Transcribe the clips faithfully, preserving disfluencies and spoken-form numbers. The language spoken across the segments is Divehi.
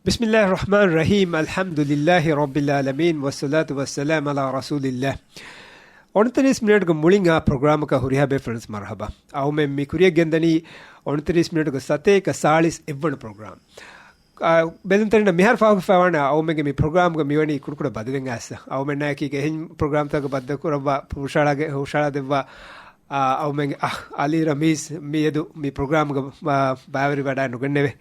بسم الله الرحمن الرحيم. الحمد لله رب العالمين، والصلاة والسلام على رسول الله. އޮނިތަނީސް މިނެޓްގެ މުޅިން އާ ޕްރޮގްރާމަކަށް ހުރިހާ ބޭފުޅުން މަރުޙަބާ. އައުމެން މި ކުރިޔަށް ގެންދަނީ އޮނިތަނީސް މިނެޓްގެ ސަތޭކަ ސާޅީސް އެއްވަނަ ޕްރޮގްރާމް. އާ، ބެލުންތެރިންނަށް މިހާރު ފާހަގަފައިވާނެ އައުމެންގެ މި ޕްރޮގްރާމްގަ މިވަނީ ކުޑަކުޑަ ބަދަލެއް އައިސް. އައުމެންނާއެކީގަ އެހެން ޕްރޮގްރާމްތަކަށް ބައްދަލުކުރައްވާ ހުށަހަޅާގެ-، ހުށަހަޅާދެއްވާ، އާ، އައުމެންގެ އަހް އަލީ ރަމީޒް މިއަދު މި ޕްރޮގްރާމްގަ، އާ، ބައިވެރިވެވަޑައި ނުގެންނެވެ.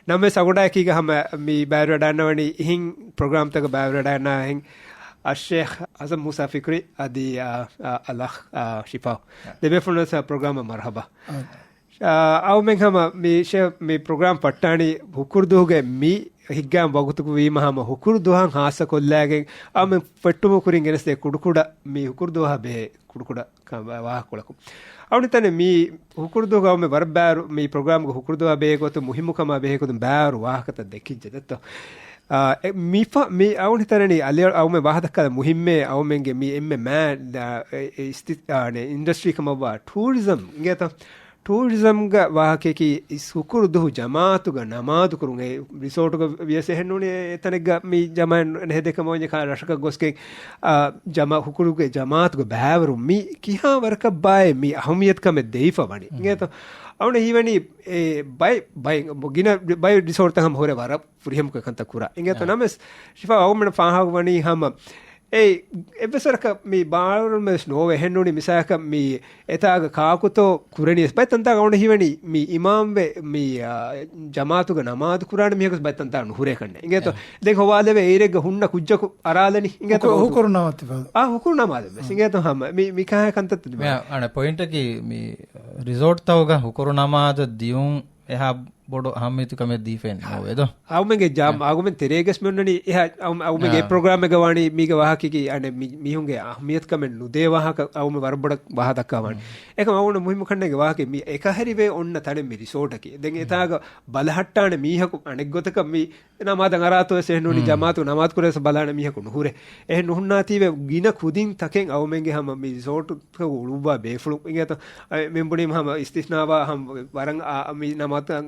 ނަމަވެސް އަގުނޑާއެކީގަ ހަމަ މި ބައިވެރިވެވަޑައިންނަވަނީ އިހިން ޕްރޮގްރާމްތަކަށް ބައިވެރިވެވަޑައިންނާ އެހެން އައްޝޭޚް ޙަސަން މޫސާ ފިކްރީ އަދި، އާ، އާ، އަލްއަޚް، އާ، ޝިފާ. ދެބޭފުޅުންނަށް ޕްރޮގްރާމަށް މަރުޙަބާ. އާ، އައުމެން ހަމަ މި ޝޭ-، މި ޕްރޮގްރާމް ފައްޓާނީ ހުކުރުދުވަހުގެ މި ހިތްގައިމު ވަގުތު ވީމަ ހަމަ ހުކުރުދުވަހަށް ހާއްސަ ކޮށްލައިގެން އައުމެން ފެއްޓުމު ކުރިން ގެނެސްދޭ ކުޑަކުޑަ މި ހުކުރުދުވަހާ ބެހޭ ކުޑަކުޑަ ކަ-، ވާ-، ވާހަކަކޮޅަކުން. އައުނިތަނެ މި ހުކުރުދުވަހުގަ އައުމެން ވަރަށް ބާރު މި ޕްރޮގްރާމްގެ ހުކުރުދުވަހާ ބެހޭ ގޮތުން މުހިއްމުކަމާ ބެހޭ ގޮތުން ބާރު ވާހަކަތައް ދެކިއްޖެ ދެއްތޯ. އާ، އެ، މިފަ-، މި އައުނިތަނަނީ އަލި އައުމެން ވާހަކަ ދައްކާލަ މުހިއްމޭ އައުމެންގެ މި އެންމެ މާ-، އާ، އެ، އެ، އިސްތި-، އާ، ނެ، އިންޑަސްޓްރީ ކަމަށްވާ ޓޫރިޒަމް އިނގޭތަ؟ ޓޫރިޒަމްގެ ވާހަކައަކީ އިސް ހުކުރު ދުހު ޖަމާއަތުގަ ނަމާދު ކުރުން. އެ ރިސޯޓުގަ ވިޔަސް އެހެންނޫނީ އެތަނެއްގަ މި ޖަމާއަތް ނު-، ނެހެދޭ ކަމަށް ވަންޏާ ރަށަކަށް ގޮސްގެން، އާ، ޖަމާ-، ހުކުރުގެ ޖަމާއަތުގަ ބައިވެރިވުން މި ކިހާ ވަރަކަށް ބާއޭ މި އަހައްމިޔަތު ކަމެއް ދެވިފަ ވަނީ. އިނގޭތޯ؟ އައުނަ ހީވަނީ އެ ބައެއް، ބައެއް، ގިނަ ބައެއް ރިސޯޓްތައް ހަމަ ހުރެ ވަރަށް ފުރިހަމަ ކަންތައް ކުރާ. އިނގޭތޯ؟ އާ. ނަމަވެސް ޝިފާ އައުމެން ފާހަގަވަނީ ހަމަ އެ އެއްވެސް ވަރަކަށް މި ބާރުމެސް ނޯވެ އެހެންނޫނީ މިސާލަކަށް މި އެތާގަ ކާކުތޯ ކުރެނީސް ބައެއް ތަންތާގަ އައުނަ ހީވަނީ މި އިމާމްވެ މި، އާ، ޖަމާއަތުގަ ނަމާދު ކުރާނެ މީހަކުސް ބައެއް ތަންތާ ނުހުރޭ ކަންނޭ. އިނގޭތޯ؟ އެ. ދެން ހޮވާލެވޭ އޭރެއްގަ ހުންނަ ކުއްޖަކު އަރާލަނީ. އިނގޭތޯ؟ ހުކު-، ހުކުރު ނަމާދު ތިބަ. އާ، ހުކުރު ނަމާދު ވެސް. އާ. އިނގޭތޯ ހަމަ މި، މި ކާ ކަންތައްތައް ތިބަ. މި އަނެއް ޕޮއިންޓަކީ މި ރިސޯޓްތަކުގަ ހުކުރު ނަމާދު ދިޔުން އެހާ ބޮޑު އަހައްމިޔަތު ކަމެއް ދީފައެއް ނޯވޭ ދޯ؟ އައުމެންގެ ޖާ-، އާ. އައުމެން ތެރޭގަސް މި އޮންނަނީ އެހާ އައު-، އައުމެންގެ އާ. ޕްރޮގްރާމެއްގަ ވާނީ މީގެ ވާހަކައަކީ އަނެއް މި-، މީހުންގެ އަހައްމިޔަތު ކަމެއް ނުދޭ ވާހަކަ އައުމެ ވަރަށް ބޮޑަށް ވާހަ ދައްކާ ވާނީ. އެކަމް އައުނަ މުހިއްމު ކަންނޭގެ ވާހަކަ މި އެކަހެރިވެ އޮންނަ ތަނެއް މި ރިސޯޓަކީ. ދެން އެތާގަ ބަލަހައްޓާނެ މީހަކު އަނެއްގޮތަކަށް މި ނަމާދަށް އަރާތޯ ވެސް އެހެންނޫނީ ޖަމާއަތު ނަމާދު ކުރޭސް ބަލާނެ މީހަކު ނުހުރޭ. އެހެން ނުހުންނާތީވެ ގިނަ ކުދިން ތަކެއް އައުމެންގެ ހަމަ މި ރިސޯޓު އުޅުއްވާ ބޭފުޅުން އިނގޭތަ؟ އަ، މި ބުނީމަ ހަމަ އިސްތިސްނާވާ ހަމަ ވަރަށް އާ، މި ނަމާދަށް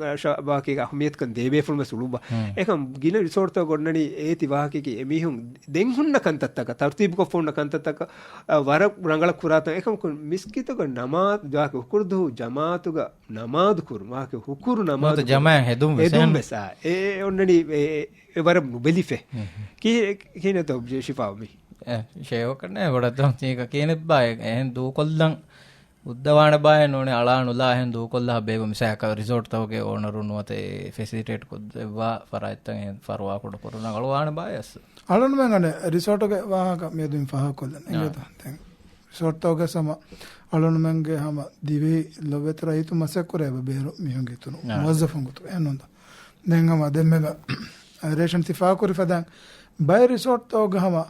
ވާކީގެ އަހައްމިޔަތުކަން ދޭ ބޭފުޅުން ވެސް އުޅުއްވާ. އެކަމް ގިނަ ރިސޯޓްތަކުގަ އޮންނަނީ އޭތި ވާހަކައަކީ އެމީހުން ދެން ހުންނަ ކަންތައްތަކަށް، ތަރުތީބުކޮށްފަ ހުންނަ ކަންތައްތަކަށް، އަ، ވަރަށް ރަނގަޅަށް ކުރާތަން. އެކަމަކު މިސްކިތުގަ ނަމާދު ވާކި ހުކުރު ދުހު ޖަމާއަތުގަ ނަމާދު ކުރުން ވާކި ހުކުރު ނަމާދު ނުވަތަ ކުރުން. ޖަމާއަތް ހެދުން ވެސް އެހެން. ހެދުން ވެސް އާ، އެ، އެ އޮންނަނީ އެ، އެ، އެ ވަރަށް ނުބެލިފަ. ކި-، ކިހިނެއްތޯ ޝިފާ މި؟ އެ، ޝެއޮކަންނޭ ބޮޑަށް ތަން ތީކަ ކިހިނެއްބާ އެ، އެހެން ދޫކޮށްލަން އުއްދަވާނެ ބާއެއް ނޫނީ އަޅާ ނުލާ އެހެން ދޫކޮށްލާ ބޭބަ މިސާކަށް ރިސޯޓްތަކުގެ އޯނަރު ނުވަތަ އެ ފެސިލިޓޭޓް ކޮށްދެއްވާ ފަރާތްތައް އެހެން ފަރުވާކުޑަ ކުރުން ރަނގަޅުވާނެ ބާއެއް އަސް. އަޅުންމެން އަނެއް ރިސޯޓުގެ ވާހަކަ މިއަދު ފާހަގަކޮށްލަން. އާ. އިނގޭތަ؟ ދެން ރިސޯޓްތަކުގެ ހަމަ އަޅުންމެންގެ ހަމަ ދިވެހި ލޮބުވެތި ރައްޔިތުން މަސައްކަތް ކުރޭ ބޭރު މީހުންގެ އިތުރު އާ. މުވައްޒަފުން ގޮތުގަ އެހެންނުންތަ؟ ދެން ހަމަ ދެންމެ ރޭޝަން ތި ފާހަގަކުރި ފަދައިން ބައެއް ރިސޯޓްތަކުގަ ހަމަ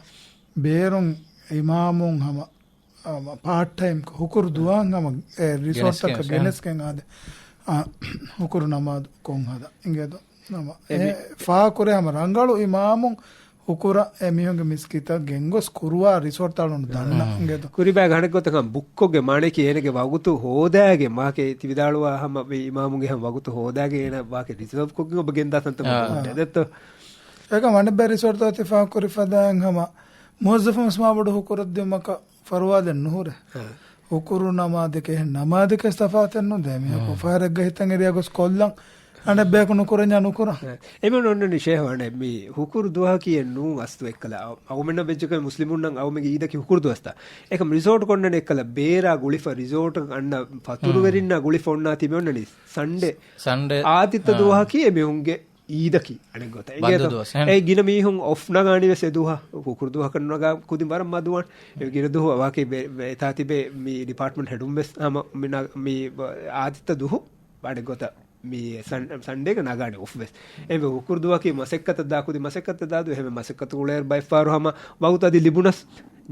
ބޭރުން އިމާމުން ހަމަ އާ، ޕާޓް ޓައިމް ހުކުރު ދުވަހަށް ހަމަ އެ ރިސޯޓްތަކަށް ގެނެސްގެން ގެނެސްގެން އާދެ، އާ، ހުކުރު ނަމާދު ކޮށް ހަދާ. އިނގޭތޯ؟ ނަމަ އެ އެ މި- ފާހަގަކުރޭ ހަމަ ރަނގަޅު އިމާމުން ހުކުރަށް އެ މީހުންގެ މިސްކިތަށް ގެންގޮސް ކުރުވާ ރިސޯޓްތައް އަޅުން ދަންނަ. އާ. އިނގޭތޯ؟ ކުރިބައިގެ އަނެއްގޮތަކަށް ބުކްކޮށްގެން މާނައަކީ އޭނަގެ ވަގުތު ހޯދާގެން ވާކި ތި ވިދާޅުވާ ހަމަ މި އިމާމުންގެ ހަމަ ވަގުތު ހޯދާގެން އޭނަ ވާކި ރިޒާވް ކޮށްގެން އޮބަ ގެންދާ ތަންތަން އާ. އޮންނަ ދެއްތޯ؟ އެކަމް އަނެއްބައި ރިސޯޓްތައް ތި ފާހަގަކުރި ފަދައިން ހަމަ މުވައްޒަފުން ވެސް މާ ބޮޑު ހުކުރަށް ދިއުމަކަށް ފަރުވާލެއް ނުހުރޭ. އާ. ހުކުރު ނަމާދެކޭ އެހެން ނަމާދެކޭ ތަފާތެއް ނޫން. ދެ މީހަކު އާ. ފަހަރެއްގަ ހިތަށް އެރިޔާ ގޮސް ކޮށްލަން. އަނެއް ބަޔަކު ނުކުރަންޏާ ނުކުރަން. އާ. އެމީހުން އޮންނަނީ ޝޭހް އަނެއް މި ހުކުރު ދުވަހަކީ އެއް ނޫން އަސްލު އެއްކަލަ. އަ-، އަޅުމެންނަށް ވެއްޖެކަން މުސްލިމުންނަށް އަޅުމެންގެ އީދަކީ ހުކުރު ދުވަސްތަ. އެކަމް ރިސޯޓް ކޮންނަން އެއްކަލަ ބޭރާ ގުޅިފަ ރިސޯޓް އަންނަ ފަތުރުވެރިންނާ އާ. ގުޅިފަ އޮންނާތީ މި އޮންނަނީ ސަންޑޭ. ސަންޑޭ. އާދިއްތަ އާ. ދުވަހަކީ އެމީހުންގެ އީދަކީ އަނެއްގޮތަށް. ބަންދު އިނގޭތޯ؟ ދުވަސް، އެހެން. އެ ގިނަ މީހުން އޮފް ނަގާނީ ވެސް އެ ދުވަހަށް. ހުކުރު ދުވަހަކަށް ނަގާ ކުދިން ވަރަށް މަދުވާން. އެ ގިނަ ދުވަހު ވާކި ބެ-، ބެ-، އެތާ ތިބޭ މި ޑިޕާޓްމަންޓް ހެޑުން ވެސް ހަމަ މި ނަ-، މި އާދިއްތަ ދުވަހު އަނެއްގޮތަށް މި ސަން-، ސަންޑޭގަ ނަގާނެ އޮފް ވެސް. އެ ހުކުރު ދުވަހަކީ މަސައްކަތަށް ދާ ކުދި މަސައްކަތަށް ދާ ދުވަހު އެހެން މަސައްކަތު އުޅޭ ބައެއް ފަހަރު ހަމަ ވަގުތު އަދި ލިބުނަސް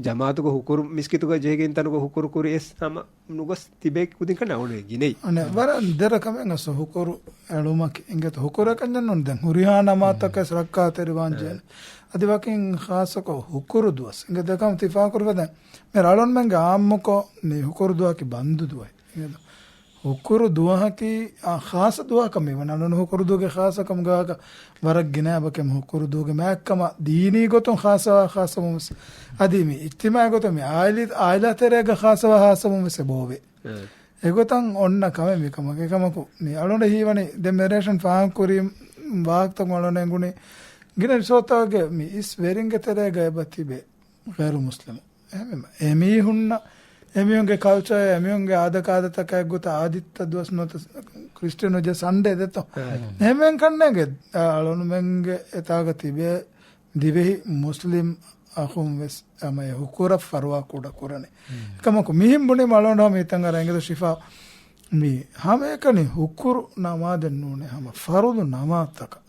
ޖަމާއަތުގަ ހުކުރު މިސްކިތުގަ ޖެހިގެން ތަނުގަ ހުކުރު ކުރި އެސް ހަމަ ނުގޮސް ތިބޭ ކުދިން ކަން އަޅުން ގިނައީ. އަނެއް ވަރަށް ދެރަ ކަމެއް އަސް ހުކުރު އެޅުމަކީ. އިނގޭތަ ހުކުރަކަށް ނޫން ދެން ހުރިހާ ނަމާދަކަށް ރައްކާތެރިވާން ޖެހޭ. އަދި ވަކިން ޚާއްޞަކޮށް ހުކުރު ދުވަސް. އިނގޭ ދެކަމް ތި ފާހަގަކުރި ފަދައިން މި އަޅުންމެންގެ އާއްމުކޮށް މި ހުކުރު ދުވަހަކީ ބަންދު ދުވަހެއް. އިނގޭތަ ހުކުރު ދުވަހަކީ، އާ، ޚާއްޞަ ދުވަހަކަށް މިވަން. އަޅުން ހުކުރު ދުވަހުގެ ޚާއްޞަކަމުގަ ވަރަށް ގިނަ ބަކެމް ހުކުރު ދުވަހުގެ މާތްކަމަށް ދީނީ ގޮތުން ޚާއްޞަވާ ޚާއްޞަވުން ވެސް. އަދި މި އިޖްތިމާޢީ ގޮތުން މި އާއިލީ، އާއިލާ ތެރޭގަ ޚާއްޞަވާ ޚާއްޞަވުން ވެސް އެބައޮވޭ. އެގޮތަށް އޮންނަ ކަމެއް މިކަމަކު. އެކަމަކު މި އަޅުގަނޑަށް ހީވަނީ ދެން މި ރޭޝަން ފާހަގަކުރި ވާހަކަތަކުން އަޅުގަނޑަށް އެނގުނީ ގިނަ ރިސޯޓްތަކުގެ މި އިސް ވެރިންގެ ތެރޭގަ އެބަ ތިބޭ ޣައިރު މުސްލިމު. އެހެންވީމަ، އެމީހުންނަށް، އެމީހުންގެ ކަލްޗަރ، އެމީހުންގެ އާދަކާދަތަކާ އެއްގޮތަށް އާދިއްތަ ދުވަސް ނުވަތަ ކްރިސްޓިއަން ހުއްޖަ ސަންޑޭ ދެއްތޯ؟ އެހެންވެން ކަންނޭނގެ އަޅުންމެންގެ އެތާގަ ތިބޭ ދިވެހި މުސްލިމް އަޚުން ވެސް ހަމަ އެ ހުކުރަށް ފަރުވާ ކުޑަ ކުރަނީ. އެކަމަކު މިހެން ބުނީމަ އަޅުގަނޑު ހަމަ ހިތަށް އަރާ އިނގޭތޯ ޝިފާ، މި ހަމައެކަނި ހުކުރު ނަމާދެއް ނޫނޭ، ހަމަ ފަރުޟު ނަމާދުތަކަށް.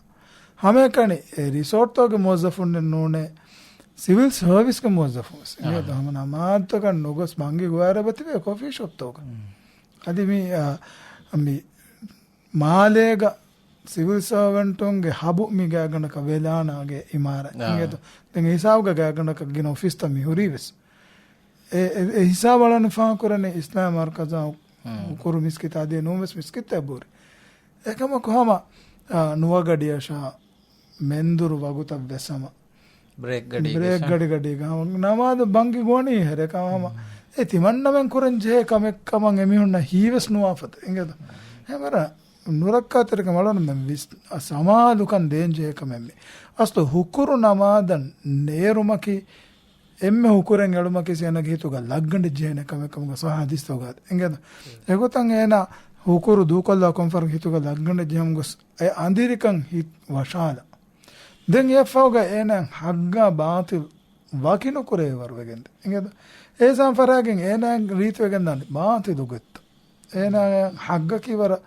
ހަމައެކަނި އެ ރިސޯޓްތަކުގެ މުވައްޒަފުންނެއް ނޫނޭ، ސިވިލް ސަރވިސްގެ މުވައްޒަފުން ވެސް. އާ. އިނގޭތޯ ހަމަ ނަމާދުތަކަށް ނުގޮސް ބަންގި ގޮވާއިރު އެބަ ތިބޭ ކޮފީ ޝޮޕްތަކުގަ. އަދި މި، އާ، މި މާލޭގަ ސިވިލް ސަރވެންޓުންގެ ހަބު މި ގާތްގަނޑަކަށް ވެލާނާގެ އިމާރާތް. އާ. އިނގޭތޯ؟ ދެން އެ ހިސާބުގަ ގާތްގަނޑަކަށް ގިނަ އޮފީސްތައް މި ހުރީ ވެސް. އެ، އެ، އެ ހިސާބު އަޅަން ފާހަގަކުރަނީ އިސްލާމް މަރުކަޒާ ހު-، ހުކުރު މިސްކިތާ އަދި ނޫން ވެސް މިސްކިތްތައް ބުރި. އެކަމަކު ހަމަ، އާ، ނުވަގަޑިއަށާ މެންދުރު ވަގުތަށް ވެސް ހަމަ ބްރޭކް ގަޑީގަ ބްރޭކް ގަޑި ގަޑީގަ ހަމަ ނަމާދު ބަންގި ގޮވަނީ ހެރެކަ ހަމަ. އެ ތިމަންނަމެން ކުރަން ޖެހޭ ކަމެއް ކަމަށް އެމީހުންނަށް ހީވެސް ނުވާފަތަ. އިނގޭތޯ؟ ހެމަރަ ނުރައްކާތެރިކަން އަޅަން ވިސް-، ސަމާލުކަން ދޭން ޖެހޭ ކަމެއް މި. އަސްލު ހުކުރު ނަމާދަށް ނޭރުމަކީ އެންމެ ހުކުރެއް އެޅުމަކީ އޭނަގެ ހިތުގަ ލައްގަނޑެއް ޖެހޭނެ ކަމެއް ކަމުގަ ޞައްޙަ ޙަދީޘްތަކުގަ އިނގޭތޯ. އެގޮތަށް އޭނަ ހުކުރު ދޫކޮށްލާ ކޮންފަރު ހިތުގަ ލައްގަނޑެއް ޖެހުމުގަ އެ އަނދިރިކަން ހިތް ވަށާލާ. ދެން އެއަށްފަހުގަ އޭނަ ޙައްޤާ ބާޠިލް ވަކިނުކުރެވޭ ވަރު ވެގެންދޭ. އިނގޭތޯ؟ އޭ ސާން ފަރާގެން އޭނަ ރީތިވެގެންދާނެ ބާޠިލު ގޮތްތައް. އޭނާ ޙައްޤަކީ ވަރަށް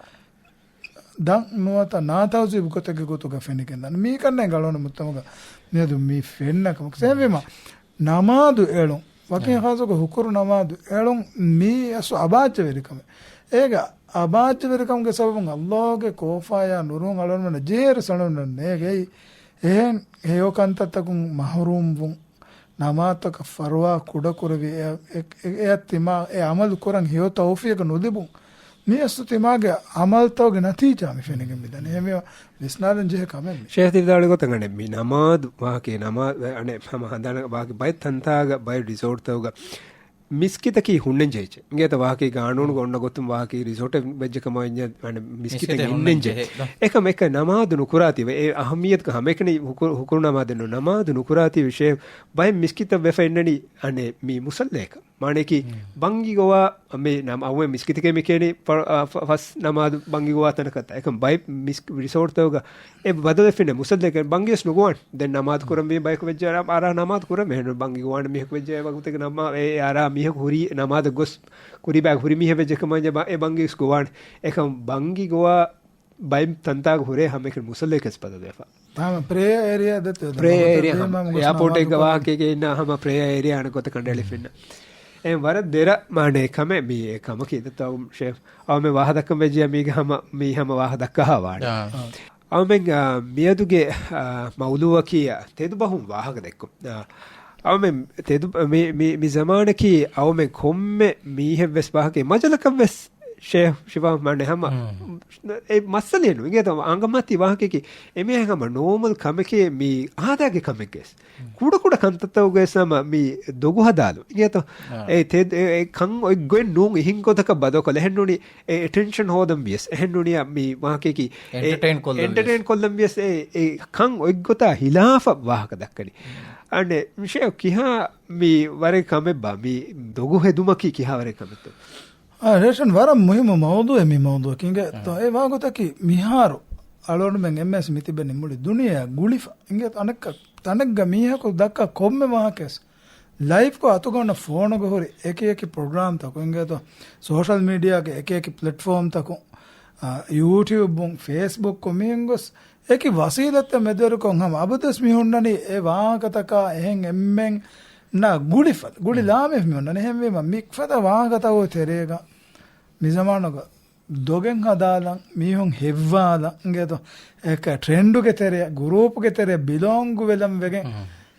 ދަށް ނުވަތަ ނާތަހުޒީބު ގޮތެއްގެ ގޮތުގަ ފެނިގެންދާނެ. މީ ކަންނޭނގެ އަޅުގަނޑު މުޖްތަމަޢުގަ މިއަދު މި ފެންނަ ކަމަކަށް. އެހެންވީމަ، ނަމާދު އެޅުން، ވަކިން ޚާއްޞަކޮށް ހުކުރު ނަމާދު އެޅުން، މީ އަސްލު އަބާއްޖަވެރިކަމެއް. އޭގަ އަބާއްޖަވެރިކަމުގެ ސަބަބުން ﷲ ގެ ކޯފާޔާ ނުރުހުން އަޅުގަނޑުމެންނަށް ޖެހޭއިރު އަޅުގަނޑުމެން ނޭނގެ އެއީ އެހެން ހެޔޮ ކަންތައްތަކުން މަޙްރޫމްވުން، ނަމާދުތަކަށް ފަރުވާ ކުޑަކުރެވި، އެ، އެ، އެ، އެއަށް ތިމާ އެ ޢަމަލު ކުރަން ހެޔޮ ތައުފީޤު ނުލިބުން، މި އަސްލު ތިމާގެ ޢަމަލުތަކުގެ ނަތީޖާ މި ފެނިގެން މިދަނީ. އެހެންވީމަ ވިސްނާލަން ޖެހޭ ކަމެއް މި. ޝޭޚް ތި ވިދާޅުވި ގޮތަށް އަނެއް މި ނަމާދު ވާހަކަ، ނަމާދު އަނެއް ހަމަ ހަނދާނަށް ވާހަކަ ބައެއް ތަންތާގަ ބައެއް ރިސޯޓްތަކުގަ މިސްކިތަކީ ހުންނަން ޖެހިއްޖެ. އިނގޭތަ ވާހަކައިގެ ގާނޫނުގަ އޮންނަ ގޮތުން ވާހަކައި ރިސޯޓެއް ވެއްޖެ ކަމަށް ވަންޏާ މިސްކިތެއް މިސްކިތެއް ހުންނަން އިންނަން ޖެހޭ. ޖެހޭ. އެކަމަކު ނަމާދު ނުކުރާތީވެ އެ އަހައްމިއްޔަތު ހަމައެކަނި ހުކުރު، ހުކުރު ނަމާދެއް ނޫން. ނަމާދު ނުކުރާތީވެ ޝޭޚް ބައެއް މިސްކިތަށް ވެފަ އިންނަނީ އަނެއް މި މުޞައްލައަކަށް. މާނައަކީ ބަންގި ގޮވާ މި ނަމާ، އަވެ މިސްކިތަކޭ މި ކިޔަނީ ފަ-، އަ، ފަ-، ފަސް ނަމާދު ބަންގި ގޮވާ ތަނަކަށް. އެކަމަކު ބައެއް މިސް-، ރިސޯޓްތަކުގަ އެ ބަދަލެއް ފެންނަ މުޞައްލައަކަށް ބަންގިވެސް ނުގޮވާނެ. ދެން ނަމާދު ކުރަންވީ ބަޔަކު ވެއްޖެ އަރާ، އަރާ ނަމާދު ކުރަން މިހެން ބަންގި ގޮވާނެ މީހަކު ވެއްޖެ އެ ވަގުތެއްގަ ނަމާ-، އެ، އެ އަރާ މީހަކު ހުރީ ނަމާދަށް ގޮސް ކުރީ ބަޔަކު ހުރި މީހެއް ވެއްޖެ ކަމަށް ވަންޏާ ބަ-، އެ ބަންގިވެސް ގޮވާނެ. އެކަމަކު ބަންގި ގޮވާ ބައެއް ތަންތާގަ ހުރޭ ހަމައެކަނި މުޞައްލައަކަށް ބަދަލުވެފަ. ތާމަ ޕްރޭޔަރ އޭރިއާ ދެތެ ދޯ. ޕްރޭޔަރ އޭރިއާ ހަމަ އެއާޕޯޓެއްގަ ވާހަކައިގައި އިންނަ ހަމަ ޕްރޭޔަރ އޭރިއާ އަނެއް ގޮތަށް ކަނޑައެޅިފިންނަ. އެ ވަރަށް ދެރަ މާނައެއް ކަމެއް މީ އެ ކަމަކީ ދަތާ ޝޭޚް. އަވަމެ ވާހަ ދައްކަން ވެއްޖެ މީގަ ހަމަ މީ ހަމަ ވާހަ ދައްކާ ވާނެ. އާ. އަވަމެން، އާ، މިއަދުގެ، އާ، މައުޟޫޢަކީ، އާ، ތެދު ބަހުން ވާހަކަ ދެއްކުން. އާ، އަވަމެން ތެދު، މި، މި، މި ޒަމާނަކީ އަވަމެން ކޮންމެ މީހެއް ވެސް ވާހަކަ މަޖަލަކަށް ވެސް ޝޭޚް ޝިފާ މާނަ ހަމަ އެ މައްސަލައެއް ނޫން. އިނގޭތޯ އަނގަމާތީ ވާހަކައަކީ އެމީހެއް ހަމަ ނޯމަލް ކަމެކޭ މީ އާދައިގެ ކަމެއްގައި. ކުޑަކުޑަ ކަންތައްތަކުގައި ހަމަ މީ ދޮގު ހަދާލު. އިނގޭތޯ؟ އާ. އެ ތެ-، އެ، އެ ކަން އޮތް ގޮތް ނޫން އިހިން ގޮތަކަށް ބަދަލުކޮށްލަ އެހެން ނޫނީ އެ އެޓެންޝަން ހޯދަން ވިޔަސް. އެހެން ނޫނީ މީ ވާހަކައަކީ އެ އެންޓަޓެއިން ކޮށްލަން އެންޓަޓެއިން ވިޔަސް. ކޮށްލަން ވިޔަސް އެ، އެ ކަން އޮތް ގޮތާ ހިލާފަށް ވާހަކަ ދައްކަނީ. އަނެއް ޝޭޚް ކިހާ މީ ވަރެއް ކަމެއްބާ؟ މީ ދޮގު ހެދުމަކީ ކިހާ ވަރެއް ކަމެއްތޯ؟ އާ، ރޭޝަން ވަރަށް މުހިއްމު މައުޟޫޢެއް މި މައުޟޫޢަކީ. އިނގޭތޯ؟ އާ. އެ ވާގޮތަކީ މިހާރު އަޅުގަނޑުމެން އެންމެސް މިތިބެނީ މުޅި ދުނިޔެއަށް ގުޅިފަ. އިނގޭތޯ؟ އަނެއްކާ ތަނެއްގަ މީހަކު ދައްކާ ކޮންމެ ވާހަކައެއް ލައިވްކޮށް އަތުގަ އޮންނަ ފޯނުގަ ހުރި އެކި އެކި ޕްރޮގްރާމްތަކުން އިނގޭތޯ؟ ސޯޝަލް މީޑިއާގެ އެކި އެކި ޕްލެޓްފޯމްތަކުން، އާ، ޔޫޓިއުބުން، ފޭސްބުކުން މިހެން ގޮސް އެކި ވަސީލަތްތައް މެދުވެރިކޮށް ހަމަ އަބަދުވެސް މި ހުންނަނީ އެ ވާހަކަތަކާ އެހެން އެންމެންނާ ގުޅިފަ، ގުޅި ލާމެހި މި ހުންނަނީ. އެހެންވީމަ މިފަދަ ވާހަކަތަކުގެ ތެރޭގަ މި ޒަމާނުގަ ދޮގެއް ހަދާލަން، މީހުން ހެއްވާލަން އިނގޭތޯ؟ އެކަ ޓްރެންޑުގެ ތެރެއަށް، ގުރޫޕްގެ ތެރެއަށް ބިލޯންގު ވެލަން ވެގެން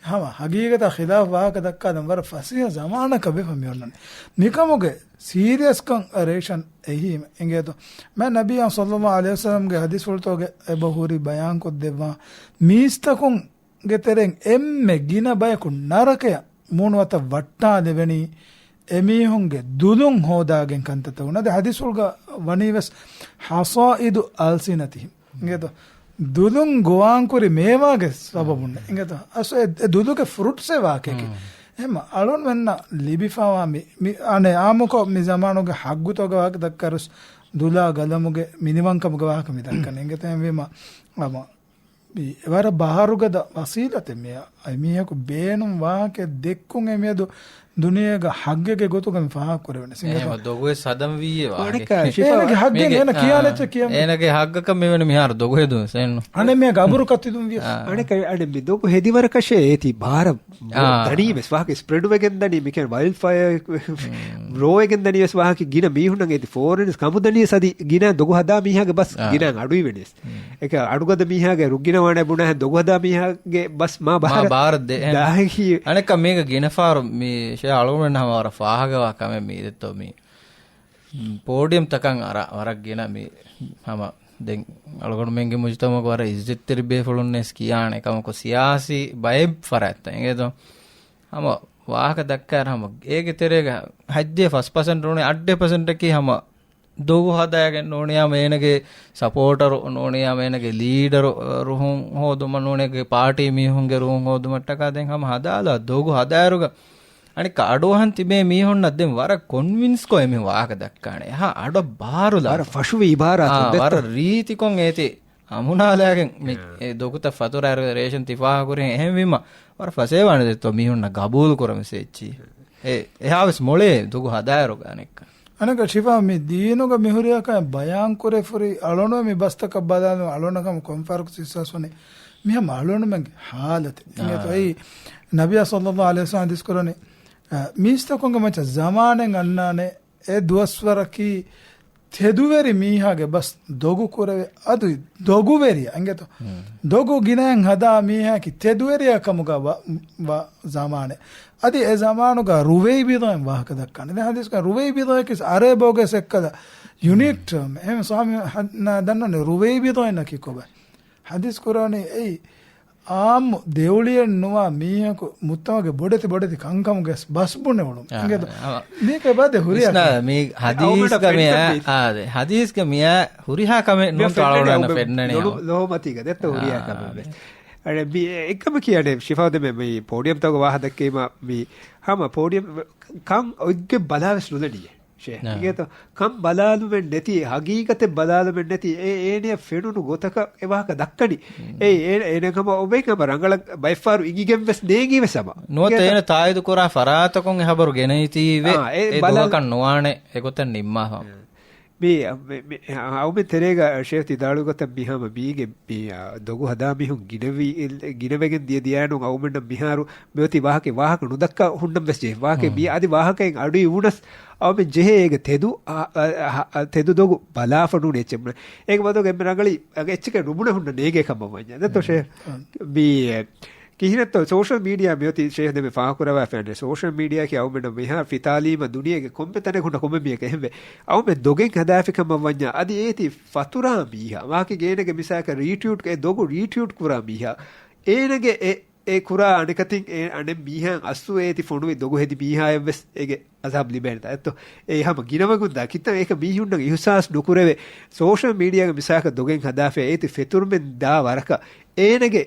ހަމަ ހަގީގަތާ ޚިލާފް ވާހަކަ ދައްކާލަން ވަރަށް ފަސޭހަ ޒަމާނަކަށް ވެފަ މިއޮންނަނީ. މިކަމުގެ ސީރިއަސްކަން ރޭޝަން އެހީމެ އިނގޭތޯ. މާތް ނަބިއްޔާ ޞައްލައްލާހު ޢަލައިހި ވަސައްލަމްގެ ޙަދީޘްފުޅުތަކުގެ އެބަހުރި ބަޔާންކޮށްދެއްވާ މީސްތަކުންގެ ތެރެއިން އެންމެ ގިނަ ބަޔަކު ނަރަކަޔަށް މޫނުވަތަށް ވައްޓާލެވެނީ އެމީހުންގެ ދުލުން ހޯދާގެން ކަންތައްތަކުން. އަދި ޙަދީޘްފުޅުގަ ވަނީވެސް ޙަޞާއިދު އަލްސިނަތިހިމް. އިނގޭތޯ؟ ދުލުން ގޮވާންކުރި މޭވާގެ ސަބަބުން. އިނގޭތޯ؟ އަސް އެ، އެ ދުލުގެ ފްރުޓްސް އެ ވާހަކައެކޭ. އެހެން އަޅުންމެންނަށް ލިބިފައިވާ މި، މި، އަނެއް އާއްމުކޮށް މި ޒަމާނުގެ ޙައްގުތަކުގެ ވާހަކަ ދައްކާއިރުސް ދުލާ ގަލަމުގެ މިނިވަންކަމުގެ ވާހަކަ މި ދައްކަނީ. އިނގޭތޯ؟ އެހެންވީމަ، އަމަ މި ވަރަށް ބަހަރުގަދަ ވަސީލަތެއް މި އައި މީހަކު ބޭނުން ވާހަކަ ދެއްކުން އެ މިއަދު ދުނިޔޭގަ ޙައްގެއްގެ ގޮތުގަ މި ފާހަގަ ކުރެވެނީ. އެހެން ދޮގުވެސް ހަދަން ވީއޭ ވާހަކަ. އަނެއްކާ ޝިފާ އޭނަގެ ޙައްގެއް މީގެ، އޭނަ ކިޔާނެ އާ، އެއްޗެއް ކިޔަން. އޭނަގެ ޙައްގަކަށް މިވެނި މިހާރު ދޮގު ހެދުން ސެންނު. އަނެއް މިއަށް އަބުރު ކަތިދުން ވިޔަސް. އާ. އަނެއްކާ އަނެއް މި ދޮގު ހެދި ވަރަކަށޭ އޭތި ބާރަށް އާ. ދަނީ ވެސް ވާހަކަ ސްޕްރެޑް ވެގެން ދަނީ މިކަން ވައިލްޑް ފަޔަރ ރޯވެގެން ދަނީ ވެސް ވާހަކަ ގިނަ މީހުންނަށް އޭތި ފޯރިން ކަމުދަނީ ވެސް އަދި ގިނަ ދޮގު ހަދާ މީހާގެ ބަސް އާ. ގިނަ އަޑުއިވެނީ ވެސް. އެކަ އަޑުގަދަ މީހާގެ ރުއްގިނަވާނެ ބުނާހެން ދޮގު ހަދާ މީހާގެ ބަސް މާ މާ ބާރަށް ދޭ. ދާހި. އަނެއްކާ މީގަ ގިނަ ފާރު މި ޝޭ އަޅުގަނޑުމެން ހަމަ ވަރަށް ފާހަގަވާ ކަމެއް މީ ދެއްތޯ މި ޕޯޑިއަމް ތަކަށް އަރާ ވަރަށް ގިނަ މި ހަމަ ދެން އަޅުގަނޑުމެންގެ މުޖުތަމަޢުގަ ވަރަށް އިއްޒަތްތެރި ބޭފުޅުންނެސް ކިޔާނެ ކަމަކު ސިޔާސީ ބައެއް ފަރާތްތައް އިނގޭތޯ. ހަމަ ވާހަކަ ދައްކާއިރު ހަމަ އޭގެ ތެރޭގަ ހައްޖެ ފަސް ޕަސެންޓް ނޫނީ އަށްޑިހަ ޕަސެންޓަކީ ހަމަ ދޮގު ހަދާގެން ނޫނީ ހަމަ އޭނަގެ ސަޕޯޓަރު ނޫނީ ހަމަ އޭނަގެ ލީޑަރު ރުހުން ހޯދުމަށް ނޫނީ އޭގެ ޕާޓީ މީހުންގެ ރުހުން ހޯދުމަށްޓަކާ ދެން ހަމަ ހަދާލާ ދޮގު ހަދާއިރުގަ އަނެއްކާ އަޑުއަހަން ތިބޭ މީހުންނަށް ދެން ވަރަށް ކޮންވިންސްކޮށް އެމީހުން ވާހަކަ ދައްކާނެ. އެހާ އަޑަށް ބާރުލާ. ވަރަށް ފަށުވި އިބާރާތު އާ، ދެއްތޯ؟ ވަރަށް ރީތިކޮށް އޭތި އަމުނާލާގެން މި އާ. އެ ދޮގުތައް ފަތުރާއިރު ރޭޝަން ތި ފާހަގަކުރިހެން އެހެންވީމަ ވަރަށް ފަސޭވާނެ ދެއްތޯ މީހުންނަށް ގަބޫލު ކުރަމިސް އެއްޗި. އެ، އެހާވެސް މޮޅޭ ދޮގު ހަދާއިރުގަ އަނެއްކާ. އަނެއްކާ ޝިފާ މި ދީނުގަ މިހުރިހާ ކަމެއް ބަޔާންކުރެފުރި އަޅުނު މި ބަސްތަކަށް ބަލާލުން އަޅުނަކަމަ ކޮންފަރުކް ސިއްސާސް ވަނީ މިހަމަ އަޅުނުމެންގެ ޙާލަތެއް. އާ. އިނގޭތޯ އެއީ ނަބިޔާ ޞައްލައްލާހު ޢަލައިހި ވަސައްލަމަ ޙަދީޘް ކުރަނީ، އަ، މީސްތަކުންގެ މައްޗަށް ޒަމާނެއް އަންނާނެ އެ ދުވަސްވަރަކީ ތެދުވެރި މީހާގެ ބަސް ދޮގު ކުރެވޭ އަދި ދޮގުވެރިޔާ އިނގޭތޯ. ހުން. ދޮގު ގިނައިން ހަދާ މީހާއަކީ ތެދުވެރިޔާ ކަމުގަ ވަ، ވަ ޒަމާނެއް. އަދި އެ ޒަމާނުގަ ރުވައިބިޟާއިން ވާހަކަ ދައްކާނެ. ދެން ޙަދީޘްގަ ރުވައިބިޟާއަކީ އަރަބި ބަހުގަ އެއްކަލަ ޔުނީކް ޓާމް. އެހެން ސާމި ހަ، ނާ ދަންނަނީ ރުވައިބިޟާއިންނަކީ ކޮބާ؟ ޙަދީޘް ކުރާނީ އެއީ އާއްމު ދެއުޅިއެއް ނުވާ މީހަކު މުޖްތަމަޢުގެ ބޮޑެތި ބޮޑެތި ކަންކަމުގެ ބަސް ބުނެ އުޅުން. އާ، އިނގޭތޯ؟ އާ. މީކަ ބަދެ ހުރިހާ ވިސްނާ، ކަމެއް. މީ އަ، އަޅުގަނޑަށް ހަދީސްގަ ފެންނަ މިޔާ، އާ، ދެ، ހަދީސްގަ މިޔާ ހުރިހާ ކަމެއް ނޫން އަޅުގަނޑަށް ފެންނަނީ. ލޮ، ލޮ، ލޮހުމަތީގަ ދެއްތޯ ހުރިހާ އާ، ކަމެއް. އަދެ. އަނެއް މި އެ، އެކަމަކީ އަނެއް ޝިފާ ދެމެ މި ޕޯޑިއަމްތަކުގަ ވާހަކަ ދައްކީމަ މި ހަމަ ޕޯޑިއަމް ކަން އޮތްގެ ބަލާވެސް ނުލަނީ. ޝޭ. އާ. އިނގޭތޯ؟ ކަން ބަލާލުމެއް ނެތި، ހަގީގަތެއް ބަލާލުމެއް ނެތި، އެ އޭނަޔަށް ފެނުނު ގޮތަކަށް އެ ވާހަކަ ދައްކަނީ. މް. އެ އޭނަ، އޭނަ ހަމަ އޮބެ ހަމަ ރަނގަޅަށް ބައެއްފަހަރު އިނގިގެން ވެސް ނޭނގީ ވެސް ހަމަ. ނުވަތަ އިނގޭތޯ؟ އޭނަ ތާއީދު ކުރާ ފަރާތަކުން އެ ހަބަރު ގެނައިތީ ވެ، އާ، އެ އެ ބަލާ، ދޮގަކަށް ނުވާނެ އެގޮތަށް ނިންމާފަ. އާ. މި، މި، މި، އަ، އައުމެން ތެރޭގަ ޝޭޚް ތި ދާޅު ގޮތަށް މި ހަމަ މީގެ މި، އާ، ދޮގު ހަދާ މީހުން ގިނަވީ، ގިނަވެގެން ދިޔަ ދިޔައިނު އައުމެންނަށް މިހާރު މިއޮތީ ވާހަކަ، ވާހަކަ ނުދައްކާ ހުންނަން ވެސް ޖެހޭ. ވާހަކަ މި މް. އަދި ވާހަކައިން އަޑު އިވުނަސް އައުމެން ޖެހޭ އޭގެ ތެދު، އަ، އަ، އަ، ތެދު ދޮގު ބަލާފަ ނޫނީ އެއްޗެއް ބުނެ. އޭގެ މަދުގަ އެންމެ ރަނގަޅީ އަގަ އެއްޗެކޭ ނުބުނެ ހުންނަ ނޭގޭ ކަމަށް ވަންޏާ. ދެއްތޯ ޝޭޚް؟ މް. މި ކިހިނެއްތޯ ސޯޝަލް މީޑިއާ މިއޮތީ ޝޭޚް ދެމެ ފާހަގަކުރައްވާފައި އަންނަ ސޯޝަލް މީޑިއާއަކީ އައުމެންނަށް މިހާރު ފިތާލީމަ ދުނިޔޭގެ ކޮންމެ ތަނެއް ހުންނަ ކޮންމެ މީހަކަށް އެހެންވެ. އައުމެން ދޮގެއް ހަދާފި ކަމަށް ވަންޏާ އަދި އޭތި ފަތުރާ މީހާ ވާހަކަ އޭނަގެ މިސާލަކަށް ރީޓްވީޓް، އެ ދޮގު ރީޓްވީޓް ކުރާ މީހާ އޭނަގެ އެ، އެ ކުރާ އަނެކަތިން އެ އަނެއް މީހާއަށް އަސްލު އޭތި ފޮނުވި ދޮގު ހެދި މީހާއަށްވެސް އޭގެ އަޒާބް ލިބޭނެތާ އެއްތޯ؟ އެ ހަމަ ގިނަވަގުން ދާ ކިތަން އެކަ މީހުންނަށް އިހުސާސް ނުކުރެވޭ. ސޯޝަލް މީޑިއާގެ މިސާލަކަށް ދޮގެއް ހަދާފައި އޭތި ފެތުރުމެއް ދާ ވަރަކަށް އޭނަގެ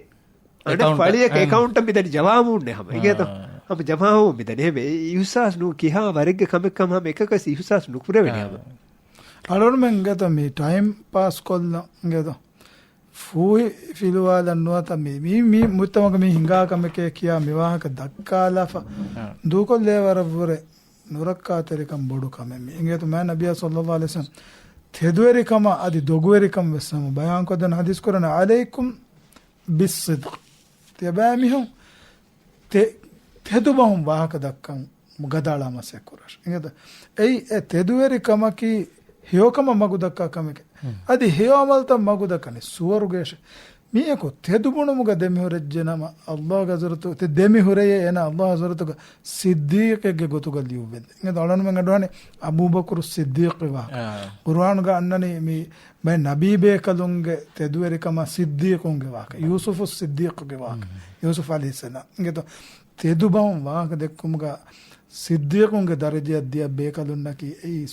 އަނެއް އެކައުންޓަށް، ފަޅިއަކަށް އެ، އެކައުންޓަށް މިދަނީ ޖަމާވުންނޭ ހަމަ. އާ. އިނގޭތޯ؟ ހަމަ ޖަމާވުން މިދަނީ. އެހެންވެ، އިހުސާސް ނޫން ކިހާ ވަރެއްގެ ކަމެއް ކަމަށް ހަމަ އެކަކަސް އިހުސާސް ނުކުރެވެނީ އާ. ހަމަ. އަޅުންމެން އިނގޭތޯ މި ޓައިމް ޕާސް ކޮށްލަން އިނގޭތޯ؟ ފޫހި ފިލުވާލަން ނުވަތަ މި، މި، މި މުޖްތަމަޢުގަ މި ހިނގާ ކަމެކޭ ކިޔާ މި ވާހަކަ ދައްކާލާފަ އާ. ދޫކޮށްލޭ ވަރަށްވުރެ ނުރައްކާތެރިކަން ބޮޑު ކަމެއް މި. އިނގޭތޯ މާތް ނަބިއްޔާ ޞައްލައްލާހު ޢަލައިހި ވަސައްލަމަ ތެދުވެރިކަމާ އަދި ދޮގުވެރިކަން ވެސް ހަމަ ބަޔާންކޮށްދެން ޙަދީޘް ކުރަން ޢަލައިކުމް ބިއްޞިދްޤި. ތިޔަބައިމީހުން ތެ، ތެދުބަހުން ވާހަކަ ދައްކަން ގަދައަޅާ މަސައްކަތް ކުރާށި. އިނގޭތަ؟ އެއީ އެ ތެދުވެރި ކަމަކީ ހެޔޮކަމަށް މަގު ދައްކާ ކަމެކޭ. ހުން. އަދި ހެޔޮ ޢަމަލުތައް މަގު ދައްކަނީ ސުވަރުގެއަށޭ. މީހަކު ތެދު ބުނުމުގަ ދެމިހުރެއްޖެ ނަމަ، ﷲ ގެ ޙަޟްރަތު، ތެ ދެމިހުރެޔޭ އޭނާ ﷲ ގެ ޙަޟްރަތުގަ ޞިއްދީޤެއްގެ ގޮތުގަ ލިޔުއްވެންދެން. އިނގޭތޯ އަޅުގަނޑުމެން އަޑުއަހަނީ އަބޫބަކުރު ޞިއްދީޤްގެ ވާހަކަ. އާ. ޤުރުއާނުގަ އަންނަނީ މި ބައެއް ނަބީ ބޭކަލުންގެ ތެދުވެރިކަމާ ޞިއްދީޤުންގެ ވާހަކަ. ޔޫސުފު ޞިއްދީޤުގެ ވާހަކަ. ހުން. ޔޫސުފް ޢަލައިހިއްސަލާމް. އިނގޭތޯ ތެދު ބަހުން ވާހަކަ ދެއްކުމުގަ ޞިއްދީޤުންގެ ދަރަޖައަށް ދިޔަ ބޭކަލުންނަކީ އެއީ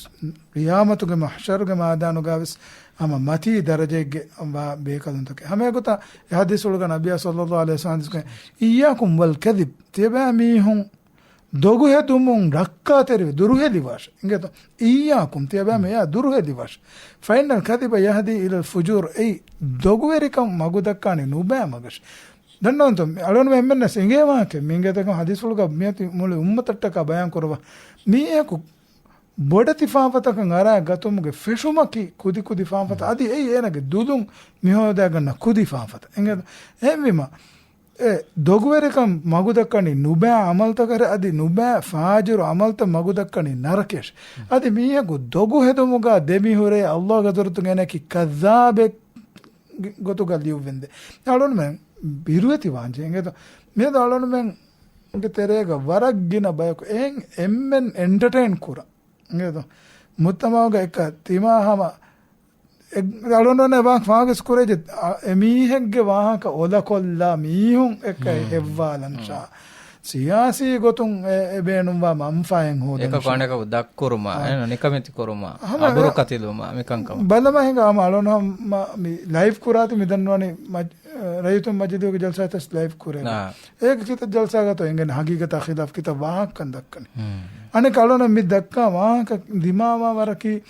ޤިޔާމަތުގެ މަޙްޝަރުގެ މައިދާނުގަވެސް ހަމަ މަތީ ދަރަޖައެއްގެ ވާ ބޭކަލުންތަކެއް. ހަމައެގޮތަށް އެ ޙަދީޘްފުޅުގަ ނަބިއްޔާ ޞައްލައްލާހު ޢަލައިހި ވަސައްލަމް ޙަދީޘް ކުރޭ، "إياكم والكذب." ތިޔަބައިމީހުން ދޮގުހެދުމުން ރައްކާތެރިވެ ދުރުހެލިވާށެ. އިނގޭތޯ؟ "إياكم." ތިޔަބައިމީހުން ދުރުހެލިވާށެ. "فإن الكذب يهدي إلى الفجور." އެއީ ދޮގުވެރިކަން މަގުދައްކާނީ ނުބައި މަގަށެ. ދަންނަވަންތޯ، އަޅުން އެންމެންނަސް އިނގޭ ވާހަކަ، މިނގޭތަކުން ޙަދީޘްފުޅުގަ މިއޮތީ މުޅި އުއްމަތަށްޓަކާ ބަޔާން ކުރައްވާ. މީހަކު ބޮޑެތި ފާފަތަކަށް އަރާ ގަތުމުގެ ފެށުމަކީ ކުދި ކުދި ފާފަތައް. އަދި އެއީ އޭނަގެ ދުލުން މިހޯދާގަންނަ ކުދި ފާފަތައް. އެނގޭތަ؟ އެހެންވީމަ، އެ ދޮގުވެރިކަން މަގުދައްކަނީ ނުބައި ޢަމަލުތަކަށް، އަދި ނުބައި ފާޖިރު ޢަމަލުތައް މަގުދައްކަނީ ނަރަކަޔަށް. އަދި މީހަކު ދޮގު ހެދުމުގަ ދެމިހުރޭ ﷲ ގެ ޙަޟްރަތުގަ އޭނައަކީ ކައްޛާބެއް ގޮތުގަ ލިޔުއްވެންދެން. އަޅުންމެން ބިރުވެތި ވާންޖެ އިނގޭތޯ. މިއަދު އަޅުންމެންގެ ތެރޭގަ ވަރަށް ގިނަ ބަޔަކު އެހެން އެންމެން އެންޓަޓެއިން ކުރާ. އިނގޭތޯ. މުޖްތަމަޢުގަ އެކަ ތިމާ ހަމަ އެ-، އަޅުން އެ ވާހަކަ ފާހަގަވެސް ކުރެއްޖެ، އަ، އެ މީހެއްގެ ވާހަކަ އޮލަކޮށްލާ މީހުން އެކަ ހުން. ހެއްވާލަން ހުން. ޝާ. ސިޔާސީ ގޮތުން އެ، އެ ބޭނުންވާ މަންފާއެއް ހޯދަން އެކަކު ޝާ. އަނެކަކު ދަށްކުރުމާ، އާ. އެން ނިކަމެތި ކުރުމާ، ހަމަ އަބުރު އެ-، ކަތިލުމާ، މިކަންކަމަށް. ބަލަމާ ހިނގާ ހަމަ އަޅުން ހަމަ މި ލައިވް ކުރާތި މި ދަންނަވަނީ މަޖް-، ރައްޔިތުން މަޖިލީހުގެ ޖަލްސާތަސް ލައިވް ކުރޭ. އާ. އޭގެ ކިތައް ޖަލްސާގަތޯ އެނގެން ހަގީގަތާ ޚިލާފް ކިތައް ވާހަކަ ދައްކަނީ. ހުން. އަނެކަ އަޅުން މި ދައްކާ ވާހަކަ ދިމާވާ ވަރަކީ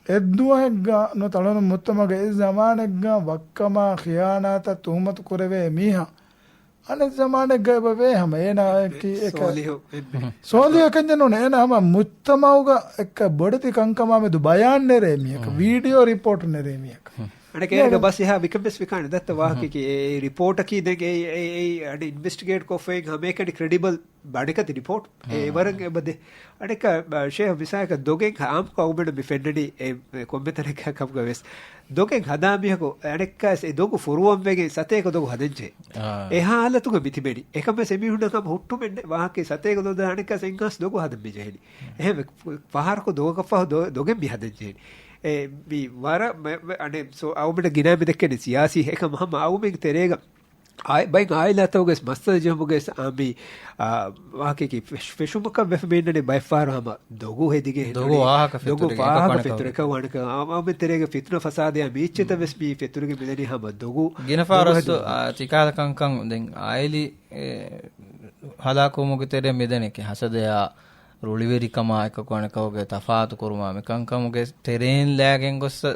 އެއްދުވަހެއްގަ ނުވަތަ އަޅުން މުޖްތަމަޢުގަ އެއް ޒަމާނެއްގަ ވައްކަމާ ޚިޔާނާތަށް ތުހުމަތު ކުރެވޭ މީހާ. އަނެއް ޒަމާނެއްގަ އެބަ ވޭ ހަމަ އޭނާ އެކީ އެކަ-، ސޯލިހު އެއްބެ. ސޯލިހު އެކަންޏެއް ނޫން. އޭނާ ހަމަ މުޖްތަމަޢުގަ އެއްކަ ބޮޑެތި ކަންކަމާ މެދު ބަޔާން ނެރޭ މީހަކަށް، ހުން. ވީޑިއޯ ރިޕޯޓް ނެރޭ މީހަކަށް. ހުން. އަނެކޭ އޭނަގެ ބަސް އެހާ މިކަން ވެސް ވިކާނެ ދައްތަ ވާހަކަކީ އެ، އެ ރިޕޯޓަކީ ދެން އެ، އެ، އެ، އަޑި އިންވެސްޓިގޭޓް ކޮށްފައި ހަމައެކަނި ކްރެޑިބަލް ބަނޑެކަތި ރިޕޯޓް. އެ ހުން. ވަރަށް އެބަދެ. އަނެކަ، ޝޭހް މިސާލަކަށް ދޮގެއް އާމްކޮށް އަޅުމެން މި ފެންނަނީ އެ، އެ ކޮންމެ ތަނެއްގަ ކަމުގަ ވެސް. ދޮގެއް ހަދާ މީހަކު އަނެއްކާސް އެ ދޮގު ފޮރުވަން ވެގެން ސަތޭކަ ދޮގު ހަދަންޖެހޭ. އާ. އެ ހާލަތުގަ މި ތިބެނީ. އެކަމަސް އެމީހުންނަށް ހަމަ ހުއްޓުމެއް ނެ-، ވާހަކަ ސަތޭކަ ދޮގު އަނެއްކާސް އެއްހާސް ދޮގު ހަދަން މި ޖެހެނީ. އެހެން ފަހަރަކު ދޮގަކަށްފަހު ދޮ-، ދޮގެއް މި ހަދަން ޖެހެނީ. އެ މި ވަރަށް މެ-، މެ-، އަނެ ސޯ އަޅުމެން ގިނަ މި ދެއްކެނީ ސިޔާސީ އެކަމަށް ހަމަ އަޅުމެންގެ ތެރޭގަ އާ، ބައެއް އާއިލާތަކުގެ މައްސަލަ ޖެހުމުގެ ސަ-، އާ، މި، އާ، ވާހަކައަކީ ފެށް-، ފެށުމަކަށް ވެފަ މި އިންނަނީ ބައެއްފަހަރު ހަމަ ދޮގު ހެދިގެން ދޮގު ހެދުނީ. ވާހަކަ ދޮގު ފެތުރިގެން ވާހަކަ އެކަކު ފެތުރި އަނެކަކު. އެކަކު އަނެކަ އާ، އާ، މި ތެރޭގެ ފިތުނަ ފަސާދަޔާ މި އެއްޗެތަ ވެސް މި ފެތުރިގެން މިދަނީ ހަމަ ދޮގު. ގިނަ ފަހަރަސް، ދޮގު ހެދުނީ. އާ، ތިކާލަ ކަންކަން ދެން އާއިލީ، އެ، ހަލާކުވުމުގެ ތެރޭ މިދަނީ ކި ހަސަދަޔާ ރުޅިވެރިކަމާ އެކަކު އަނެކަކުގެ ތަފާތު ކުރުމާ މިކަންކަމުގެ ތެރޭން ލާގެން ގޮއްސަ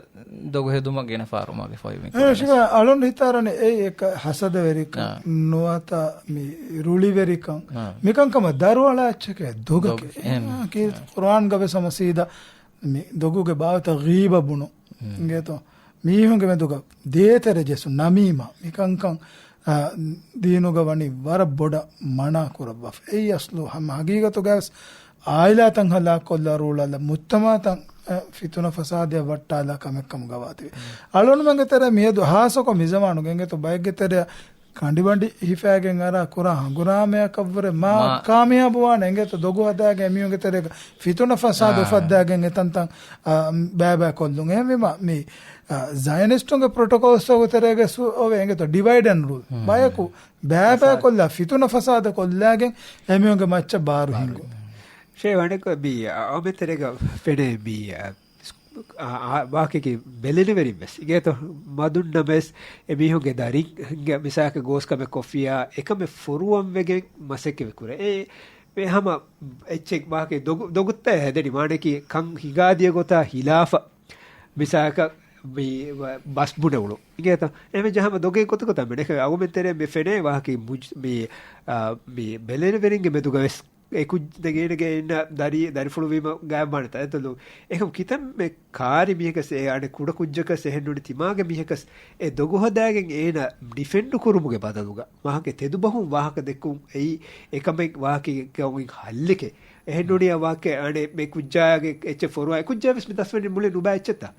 ދޮގު ހެދުމަށް ގިނަ ފަހަރު މަގެ ފޮހި މި އެ، ކުރަނީ. ޝިބާ، އަޅުން ހިތާރަނީ އެއީ އެކަ ހަސަދަވެރިކަން އާ. ނުވަތަ މި ރުޅިވެރިކަން. އާ. މިކަންކަމަށް ދަރުއަޅާ އެއްޗެކޭ ދޮގަކީ. ދޮގު. އެހެން. އާ، ކީ އާ. ޤުރުއާންގަ ވެސް ހަމަ ސީދާ މި ދޮގުގެ ބާވަތަށް ޣީބަ ބުނު. އިނގޭތޯ؟ މީހުންގެ މެދުގަ ދޭތެރެ ޖެއްސުން، ނަމީމާ، މިކަންކަން، އާ، ދީނުގަ ވަނީ ވަރަށް ބޮޑަށް މަނާ ކުރައްވާފަ. އެއީ އަސްލު ހަމަ ހަގީގަތުގަވެސް އާއިލާތައް ހަލާކުކޮށްލާ ރޫޅަލަ މުޖްތަމަޢުތައް، އަ، ފިތުނަ ފަސާދަޔަށް ވައްޓާލާ ކަމެއްކަމުގަ ވާތީ. އަޅުންމެންގެ ތެރެ މިއަދު ހާއްސަކޮށް މިޒަމާނުގެ އިނގޭތޯ ބައެއްގެ ތެރެއަށް ކަނޑިބަނޑި ހިފާގެން އަރާ ކުރާ ހަނގުރާމަޔަކަށްވުރެ މާ މާ ކާމިޔާބުވާނެ އިނގޭތޯ ދޮގު ހަދާގެން އެމީހުންގެ ތެރޭގަ ފިތުނަ ފަސާދަ އާ. އުފައްދާގެން އެތަންތަން، އާ، ބައިބައިކޮށްލުން. އެހެންވީމަ މި، އާ، ޒަޔަނިސްޓުންގެ ޕްރޮޓޮކޯލްސްތަކުގެ ތެރޭގަ ސު-، އޮވޭ އިނގޭތޯ ޑިވައިޑް އެންޑް ރޫލް. ހުން. ބަޔަކު ބައިބައިކޮށްލާ ފިތުނަ ފަސާދަ ކޮށްލާގެން އެމީހުންގެ މައްޗަށް ބާރު ހިންގުން. ޝޭ ވަނެކޮ މި އަ-، އަމެ ތެރޭގަ ފެނޭ މި، އަ، އާ، އާ، ވާހަކައަކީ ބެލެނިވެރިން ވެސް އިނގޭތޯ މަދުންނަމަވެސް އެމީހުންގެ ދަރިންގެ މިސާލަކަށް ގޯސްކަމެއް ކޮށްފިއްޔާ އެކަމެއް ފޮރުވަން ވެގެން މަސައްކަތް ކުރޭ. އެ، އެ ހަމަ އެއްޗެއް ވާހަކަ ދޮގު-، ދޮގުތައް ހެދެނީ މާނައަކީ ކަން ހިނގާދިޔަ ގޮތާ ހިލާފަށް މިސާލަކަށް މި ބަސް ބުނެ އުޅުން އިނގޭތޯ. އެހެންވެއްޖެ ހަމަ ދޮގެއް ގޮތަކަށް ތަން މެނެކެ އަގުމެން ތެރޭ މި ފެނޭ ވާހަކައީ މުޖް-، މި، އާ، މި ބެލެނިވެރިންގެ މެދުގަ ވެސް އެ ކުއްޖެއް ދެން އޭނަގެ އިންނަ ދަރި، ދަރިފުޅު ވީމަ ގާތް ވާނެތާ އެތަން އެކަމް ކިތަންމެ ކާރި މީހަކަސް އެ އަނެއް ކުޑަ ކުއްޖަކަސް އެހެން ނޫނީ ތިމާގެ މީހަކަސް އެ ދޮގު ހަދާގެން އޭނަ ޑިފެންޑު ކުރުމުގެ ބަދަލުގަ ވާހަކަ ތެދު ބަހުން ވާހަކަ ދެއްކުން އެއީ އެކަމެއް ވާހަކައިގެ ހައްލެކޭ. އެހެން ނޫނީ ވާހަކަ އަނެއް މެ ކުއްޖާގެ އެއްޗެއް ފޮރުވާ އެ ކުއްޖާ ވެސް މި ދަސްވަނީ މުޅި ނުބައި އެއްޗެއްތާ.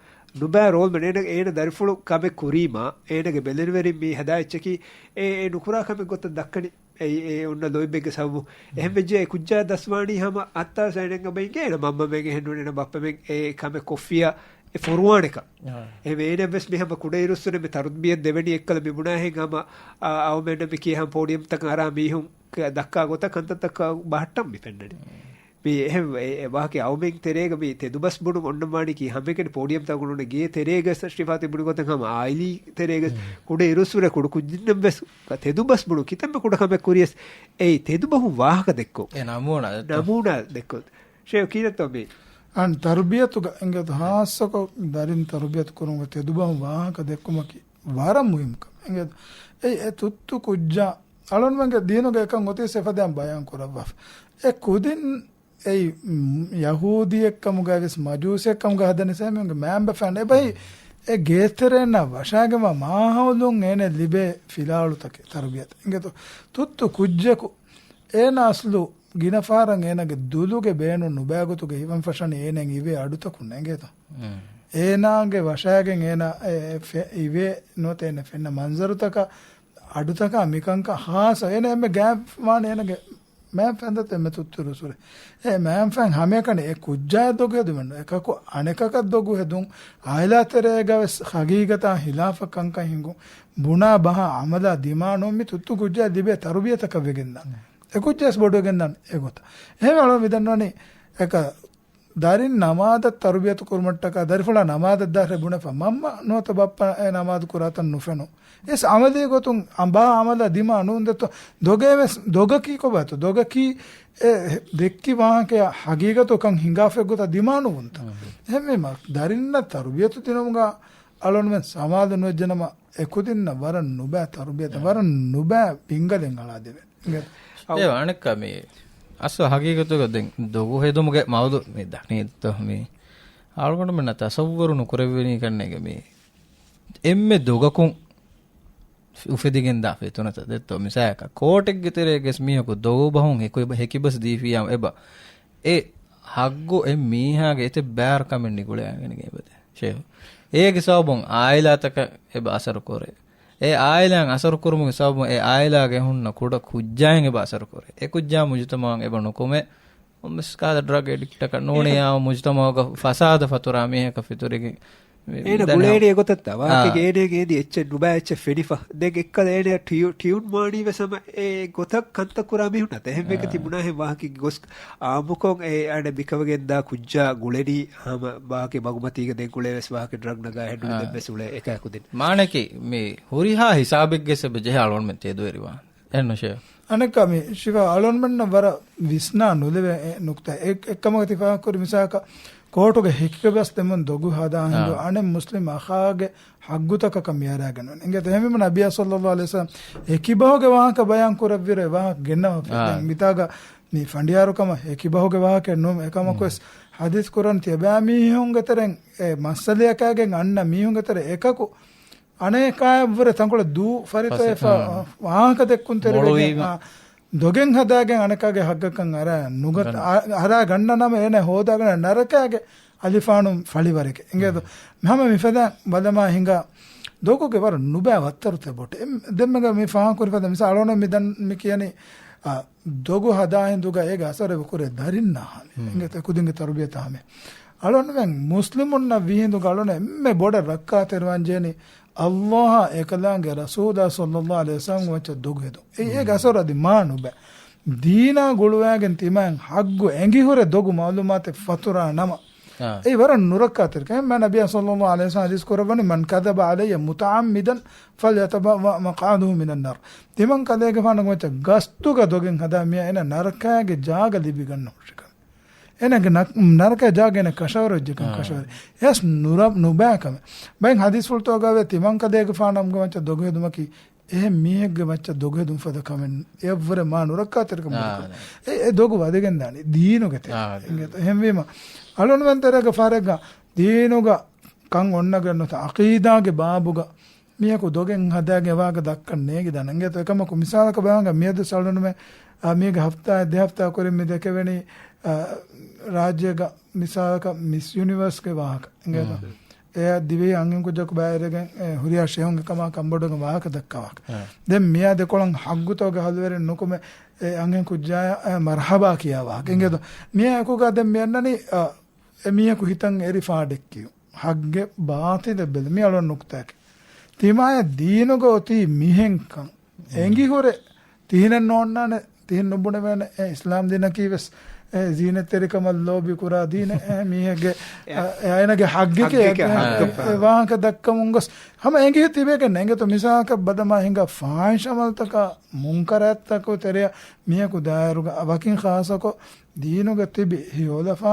ނުބައި ރޯލް މެން އޭނަ، އޭނަ ދަރިފުޅު ކަމެއް ކުރީމާ، އޭނަގެ ބެލެނިވެރިން މީ ހަދާ އެއްޗަކީ އެ، އެ ނުކުރާ ކަމެއް ގޮތަށް ދައްކަނީ. އެއީ އެ އޮންނަ ލޯތްބެއްގެ ސަބަބު. އެހެން ވެއްޖެ އެ ކުއްޖާ ދަސްވާނީ ހަމަ އައްތާސް އަނެއް ބައިންގެ އޭނަ މަންމަމެން އެހެން ނޫން އޭނަ ބައްޕަމެން އެ ކަމެއް ކޮށްފިޔާ އެ ފޮރުވާނެކަން. އާ. އެހެން އޭނަ ވެސް މި ހަމަ ކުޑައިރުއްސުރެ މި ތަރުބިޔަތް ދެވެނީ އެއްކަލަ މި ބުނާހެން ހަމަ އަ، އައުމެންނަށް މި ކިޔާ ހަމަ ޕޯޑިއަމްތަކަށް އަރާ މީހުން ކ-، ދައްކާ ގޮތަށް ކަންތައްތަކަށް ބަހައްޓަން މި ފެންނަނީ. މި އެހެން އެ، އެ ވާހަކަ އައުމެން ތެރޭގަ މި ތެދުބަސް ބުނުން އޮންނަމާނީ ކީ ހަމައެކަނި ޕޯޑިއަމްތަކުން ގޭ ތެރޭގަ ޝިފާ ތިބުނި ގޮތަށް ހަމަ އާއިލީ ތެރޭގަ ކުޑައިރުއްސުރެ ކުޑަ ކުއްޖިންނަށް ވެސް ތެދުބަސް ބުނުން ކިތަންމެ ކުޑަ ކަމެއް ކުރިޔަސް އެއީ ތެދުބަހުން ވާހަކަ ދެއްކުން. އެ ނަމޫނާ ދެއްކުން. ނަމޫނާ ދެއްކުން. ޝޭ ކީރަތޯ މި؟ އަން ތަރުބިޔަތުގަ އިނގޭތޯ ހާއްސަކޮށް ދަރިން ތަރުބިޔަތު ކުރުމުގަ ތެދުބަހުން ވާހަކަ ދެއްކުމަކީ ވަރަށް މުހިއްމު ކަމެއް. އިނގޭތޯ އެ، އެ ތުއްތު ކުއްޖާ އަޅުންމެންގެ ދީނުގަ އެކަން އޮތީސް އެފަދައިން ބަޔާން ކުރައްވާފަ. އެ ކުދިން އެއީ، މް، ޔަހޫދީއެއްކަމުގައި ވެސް މަޖޫސީއެއްކަމުގަ ހަދަނިސް އެމީހުންގެ މައިންބަފައިން އެބައި އެ ގޭތެރެއިންނާ ވަށާގެންވާ މާހައުލުން އޭނަ ލިބޭ ފިލާވަޅުތަކެއް ތަރުބިޔަތެއް. އިނގޭތޯ ތުއްތު ކުއްޖަކު އޭނަ އަސްލު ގިނަ ފަހަރަށް އޭނަގެ ދުލުގެ ބޭނުން ނުބައި ގޮތުގަ ހިފަން ފަށަނީ އޭނައަށް އިވޭ އަޑުތަކުން އިނގޭތޯ. އޭނާގެ ވަށާގެން އޭނަ އެ، އެ، ފެ-، އިވޭ ނުވަތަ އޭނަ ފެންނަ މަންޒަރުތަކަށް އަޑުތަކާ މިކަންކަން ހާސް އޭނަ އެންމެ ގާތް ވާނެ އޭނަގެ މައިން ފަން ދަތެ އެންމެ ތުއްތުރު ސުރެ. އެ މައިން ފަން ހަމައެކަނި އެ ކުއްޖާއަށް ދޮގު ހެދުމެއް ނޫން. އެކަކު އަނެކަކަށް ދޮގު ހެދުން، އާއިލާ ތެރޭގަ ވެސް ހަގީގަތާ ހިލާފަށް ކަންކަން ހިނގުން، ބުނާ ބަހާ އަމަލާ ދިމާނު މި ތުއްތު ކުއްޖާ ލިބޭ ތަރުބިޔަތަކަށް ވެގެންދާނެ. އެ ކުއްޖާސް ބޮޑުވެގެންދާނެ އެގޮތަށް. އެހެން އަޅު މިދަންނަވަނީ އެކަ ދަރިން ނަމާދަށް ތަރުބިޔަތު ކުރުމަށްޓަކާ ދަރިފުޅާ ނަމާދަށް ދާށޭ ބުނެފަ މަންމަ ނުވަތަ ބައްޕަ އެ ނަމާދު ކުރާތަން ނުފެނު. އެސް އަމަލީ ގޮތުން އަ-، ބާ އަމަލާ ދިމާ ނޫން ދެއްތޯ. ދޮގެ ވެސް ދޮގަކީ ކޮބާތޯ؟ ދޮގަކީ އެ ދެއްކި ވާހަކަޔާ ހަގީގަތު ކަން ހިނގާފަ ގޮތަށް ދިމާ ނުވުންތަ؟ އެހެންވީމަ ދަރިންނަށް ތަރުބިޔަތު ދިނުމުގަ އަޅުންމެން ސަމާލު ނުވެއްޖެނަމަ އެކުދިންނަށް ވަރަށް ނުބައި ތަރުބިޔަތެއް، ވަރަށް ނުބައި ބިންގަލެއް އަޅާދެވޭ. އެ އަނެއްކާ މި އަސްލު ހަގީގަތުގަ ދެން ދޮގު ހެދުމުގެ މައުޟޫ މި ދަނީތޯ މި އަޅުގަނޑުމެންނަށް ތަޞައްވަރު ނުކުރެވެނީ ކަންނޭނގެ މި އެންމެ ދޮގަކުން އުފެދިގެންދާ ފިތުނަތައް ދެއްތޯ. މިސާލަކަށް ކޯޓެއްގެ ތެރޭގަސް މީހަކު ދޮގު ބަހުން ހެކި-، ހެކިބަސް ދީފިޔާ އެބަ އެ ހައްގު އެ މީހާގެ އެތައް ބާރު ކަމެއް ނިގުޅައިގެން އެބަދޭ. ޝޭހު. އޭގެ ސަބަބުން އާއިލާތަކަށް އެބަ އަސަރު ކުރޭ. އެ އާއިލާއިން އަސަރު ކުރުމުގެ ސަބަބުން އެ އާއިލާގެ ހުންނަ ކުޑަ ކުއްޖާއިން އެބަ އަސަރު ކުރޭ. އެ ކުއްޖާ މުޖުތަމަޢަށް އެބަ ނުކުމެ. ކޮންމެސް ކާލަ ޑްރަގް އެޑިކްޓަކަށް ނޫނިޔާ މުޖުތަމަޢުގަ ފަސާދަ ފަތުރާ މީހަކަށް ފިތުރިގެން މި-، އޭނަ މިދަންނަ ގުޅޭނީ އެގޮތަށްތަ؟ ވާހަކައިގެ އާ. އޭނަ އޭނަ އެދި އެއްޗެއް ނުބައި އެއްޗެއް ފެނިފަ. ދެން އެއްކަލަ އޭނަ ޓިއު-، ޓިއުން ވާނީ ވެސް ހަމަ އެ ގޮތަށް ކަންތައް ކުރާ މީހުންނާ. އެހެންވެގެ ތި ބުނާހެން ވާހަކައިގެ ގޮސް އާއްމުކޮށް އެ އަނެއް މިކަމަށް ގެންދާ ކުއްޖާ ގުޅެނީ ހަމަ ވާހަކަ މަގުމަތީގަ ދެން ގުޅޭ ވެސް ވާހަކަ ޑްރަގް ނަގާ ހެންނުން އާ. ދެން ވެސް އުޅޭ އެކަކު ދެން. މާނައަކީ މި ހުރިހާ ހިސާބެއްގެ ސަބަބުން ޖެހޭ އަޅުގަނޑުމެން ތެދުވެރިވާން. އެހެންނުށެއް. އަނެއްކާ މި ޝިފާ އަޅުންމެންނަށް ވަރަށް ވިސްނާ ނުލެވޭ އެއް ނުކްތާ. އެއް-، އެއްކަމަކަށް ތި ފާހަގަކުރި މިސާލަކަށް ކޯޓުގެ ހެކިބަސް ދެމުން ދޮގު ހަދާ ހިނދު އާ. އަނެއް މުސްލިމް އަޚާގެ ހައްގުތަކަކަށް މިއަރާގެން ވަން. އިނގޭތަ އެހެންވީމަ ނަބިއްޔާ ޞައްލައްލާހު ޢަލައިހި ވަސައްލަމް ހެކިބަހުގެ ވާހަކަ ބަޔާން ކުރެއްވިއިރު އެ ވާހަކަ ގެންނަވާފަ. އާ. ދެން މިތާގަ މި ފަނޑިޔާރުކަމަށް ހެކިބަހުގެ ވާހަކައެއް ނޫން. އެކަމަކުވެސް ހަދީސް ކުރަން ތިޔަބައިމީހުންގެ ތެރެއިން އެ މައްސަލަޔަކާގެން އަންނަ މީހުންގެ ތެރެ އެކަކު އަނެކާއަށްވުރެ ތަންކޮޅެއް ދޫ ފަރިތޯ ފަސޭ-، އެފަ އާ. ވާހަކަ ދެއްކުން ތެރެގެން މޮޅުވީމަ. އާ، ދޮގެއް ހަދާގެން އަނެކާގެ ހައްގަކަށް އަރާ ނުގަ-، ގަންނަ. އާ، އަރާ ގަންނަ ނަމަ އޭނަ ހޯދާގަންނަ ނަރަކައިގެ އަލިފާނުން ފަޅިވަރެކެ. އިނގޭދޯ؟ ހަމަ މިފަދަ ބަލަމާ ހިނގާ ދޮގުގެ ވަރަށް ނުބައި ވައްތަރުތައް ބޮޓެ. އެ-، ދެންމެގަ މި ފާހަގަކުރި ފަދަ މިސާ އަޅޯނަ މި ދަން މި ކިޔަނީ، އާ، ދޮގު ހަދާ ހިނދުގަ އޭގެ އަސަރެއް ކުރޭ ދަރިންނާ ހަމެ. އިނގޭތަ ކުދިންގެ ތަރުބިޔަތާ ހަމެ. އަޅުންމެން މުސްލިމުންނަށް ވީހިނދުގަ އަޅުން އެންމެ ބޮޑަށް ރައްކާތެރިވާން ޖެހެނީ އައްލާހާ އެކަލާނގެ ރަސޫލާ ޞައްލައްލާހު ޢަލައިހި ވަސައްލަމްގެ މައްޗަށް ދޮގު ހެދުން. އެ-، އޭގެ އަސަރު އަދި މާ ނުބައި. ދީނާ ގުޅުވާގެން ތިމާއިން ހައްގު އެނގިހުރެ ދޮގު މައުލޫމާތެއް ފަތުރާ ނަމަ، އާ. އެއީ ވަރަށް ނުރައްކާތެރިކަމެއް. މާ ނަބިއްޔާ ޞައްލައްލާހު ޢަލައިހި ވަސައްލަމް ޙަދީޘް ކުރައްވަނީ، "من كذب علي متعمدا فليتبوأ مقعده من النار." ތިމަން ކަލޭގެފާނުގެ މައްޗަށް ގަސްތުގަ ދޮގެއް ހަދާ މީހާ އޭނަ ނަރަކާގެ ޖާގަ ލިބިގަންނަ ހުށިކަމެއް. އޭނަގެ ނަ-، ނަރަކަ ޖާގަ އޭނަ ކަށަވަރު ވެއްޖެކަން އާ. ކަށަވަރު. އެސް ނުރަ-، ނުބައި ކަމެއް. ބައެއް ޙަދީޘްފުޅުތަކުގައި ވޭ، ތިމަން ކަލޭގެފާނުގެ މައްޗަށް ދޮގު ހެދުމަކީ އެހެން މީހެއްގެ މައްޗަށް ދޮގު ހެދުން ފަދަ ކަމެއް އެއަށްވުރެ މާ ނުރައްކާތެރިކަމެއް އާ، ކަމެއް. އެ، އެ ދޮގު ވަދެގެން ދާނީ ދީނުގެ ތެރެ. އާ، އިނގޭތަ؟ އެހެންވީމަ، އަޅުންމެން ތެރޭގަ ފަހަރެއްގަ ދީނުގަ ކަން އޮންނަގެން ނުތަ ޢަޤީދާގެ ބާބުގަ މީހަކު ދޮގެއް ހަދާގެ ވާގަ ދައްކަން ނޭނގިދާނެ. އިނގޭތަ؟ އެކަމަކު މިސާލަކަށް ބަޔާންގަ މިއަދު އަޅުންމެން، އާ، މީގެ ހަފްތާ ދެ ހަފްތާ ކުރިން މި ދެކެވެނީ، އާ، ރާއްޖޭގަ މިސާލަކަށް މިސް ޔުނިވަރސްގެ ވާހަކަ. އިނގޭތަ؟ މް. އެ ދިވެހި އަންހެން ކުއްޖަކު ބައިވެރިގެން ހުރިހާ ޝޭހުން އެކަމާ ކަންބޮޑުވެގެން ވާހަކަ ދައްކާ ވާހަކަ. ދެން މިޔާ ދެކޮޅަށް ހައްގުތަކުގެ ހަލުވެރިން ނުކުމެ އެ އަންހެން ކުއްޖާޔަށް މަރްހަބާ ކިޔާ ވާހަކަ. އިނގޭތޯ؟ މިޔާ އެކުގަ ދެން މި އަންނަނީ، އަ، އެ މީހަކު ހިތަށް އެރި ފާޑެއް ކިޔުން. ހައްގެއް ބާތިލެއް ބެލުން. މި އަޅުގަނޑު ނުކުތާއެކޭ. ތިމާޔަށް ދީނުގަ އޮތީ މިހެންކަން. އެނގިހުރެ ތިހިނެއް ނޯންނާނެ، ތިހިން ނުބުނެވޭނެ. އެ އިސްލާމް ދީނަކީ ވެސް އެ ޒީނަތްތެރިކަމަށް ލޯބި ކުރާ ދީނެއް. އެ މީހެއްގެ، އެ، އެ އައިނަގެ ހައްގެކޭ، ހައްގެކޭ، އެ، ހައްގެކޭ. އެ ވާހަކަ ދައްކަމުން ގޮސް ހަމަ އެނގި ތިބޭގެން އެނގޭތޯ. މިސާލަކަށް ބަދަމާ ހިނގާ ފާހިޝް އަމަލުތަކާ މުންކަރާތްތަކުގެ ތެރެއަށް މީހަކު ދާއިރުގަ ވަކިން ޚާއްޞަކޮށް ދީނުގަ ތިބި ހިޔޮލަފާ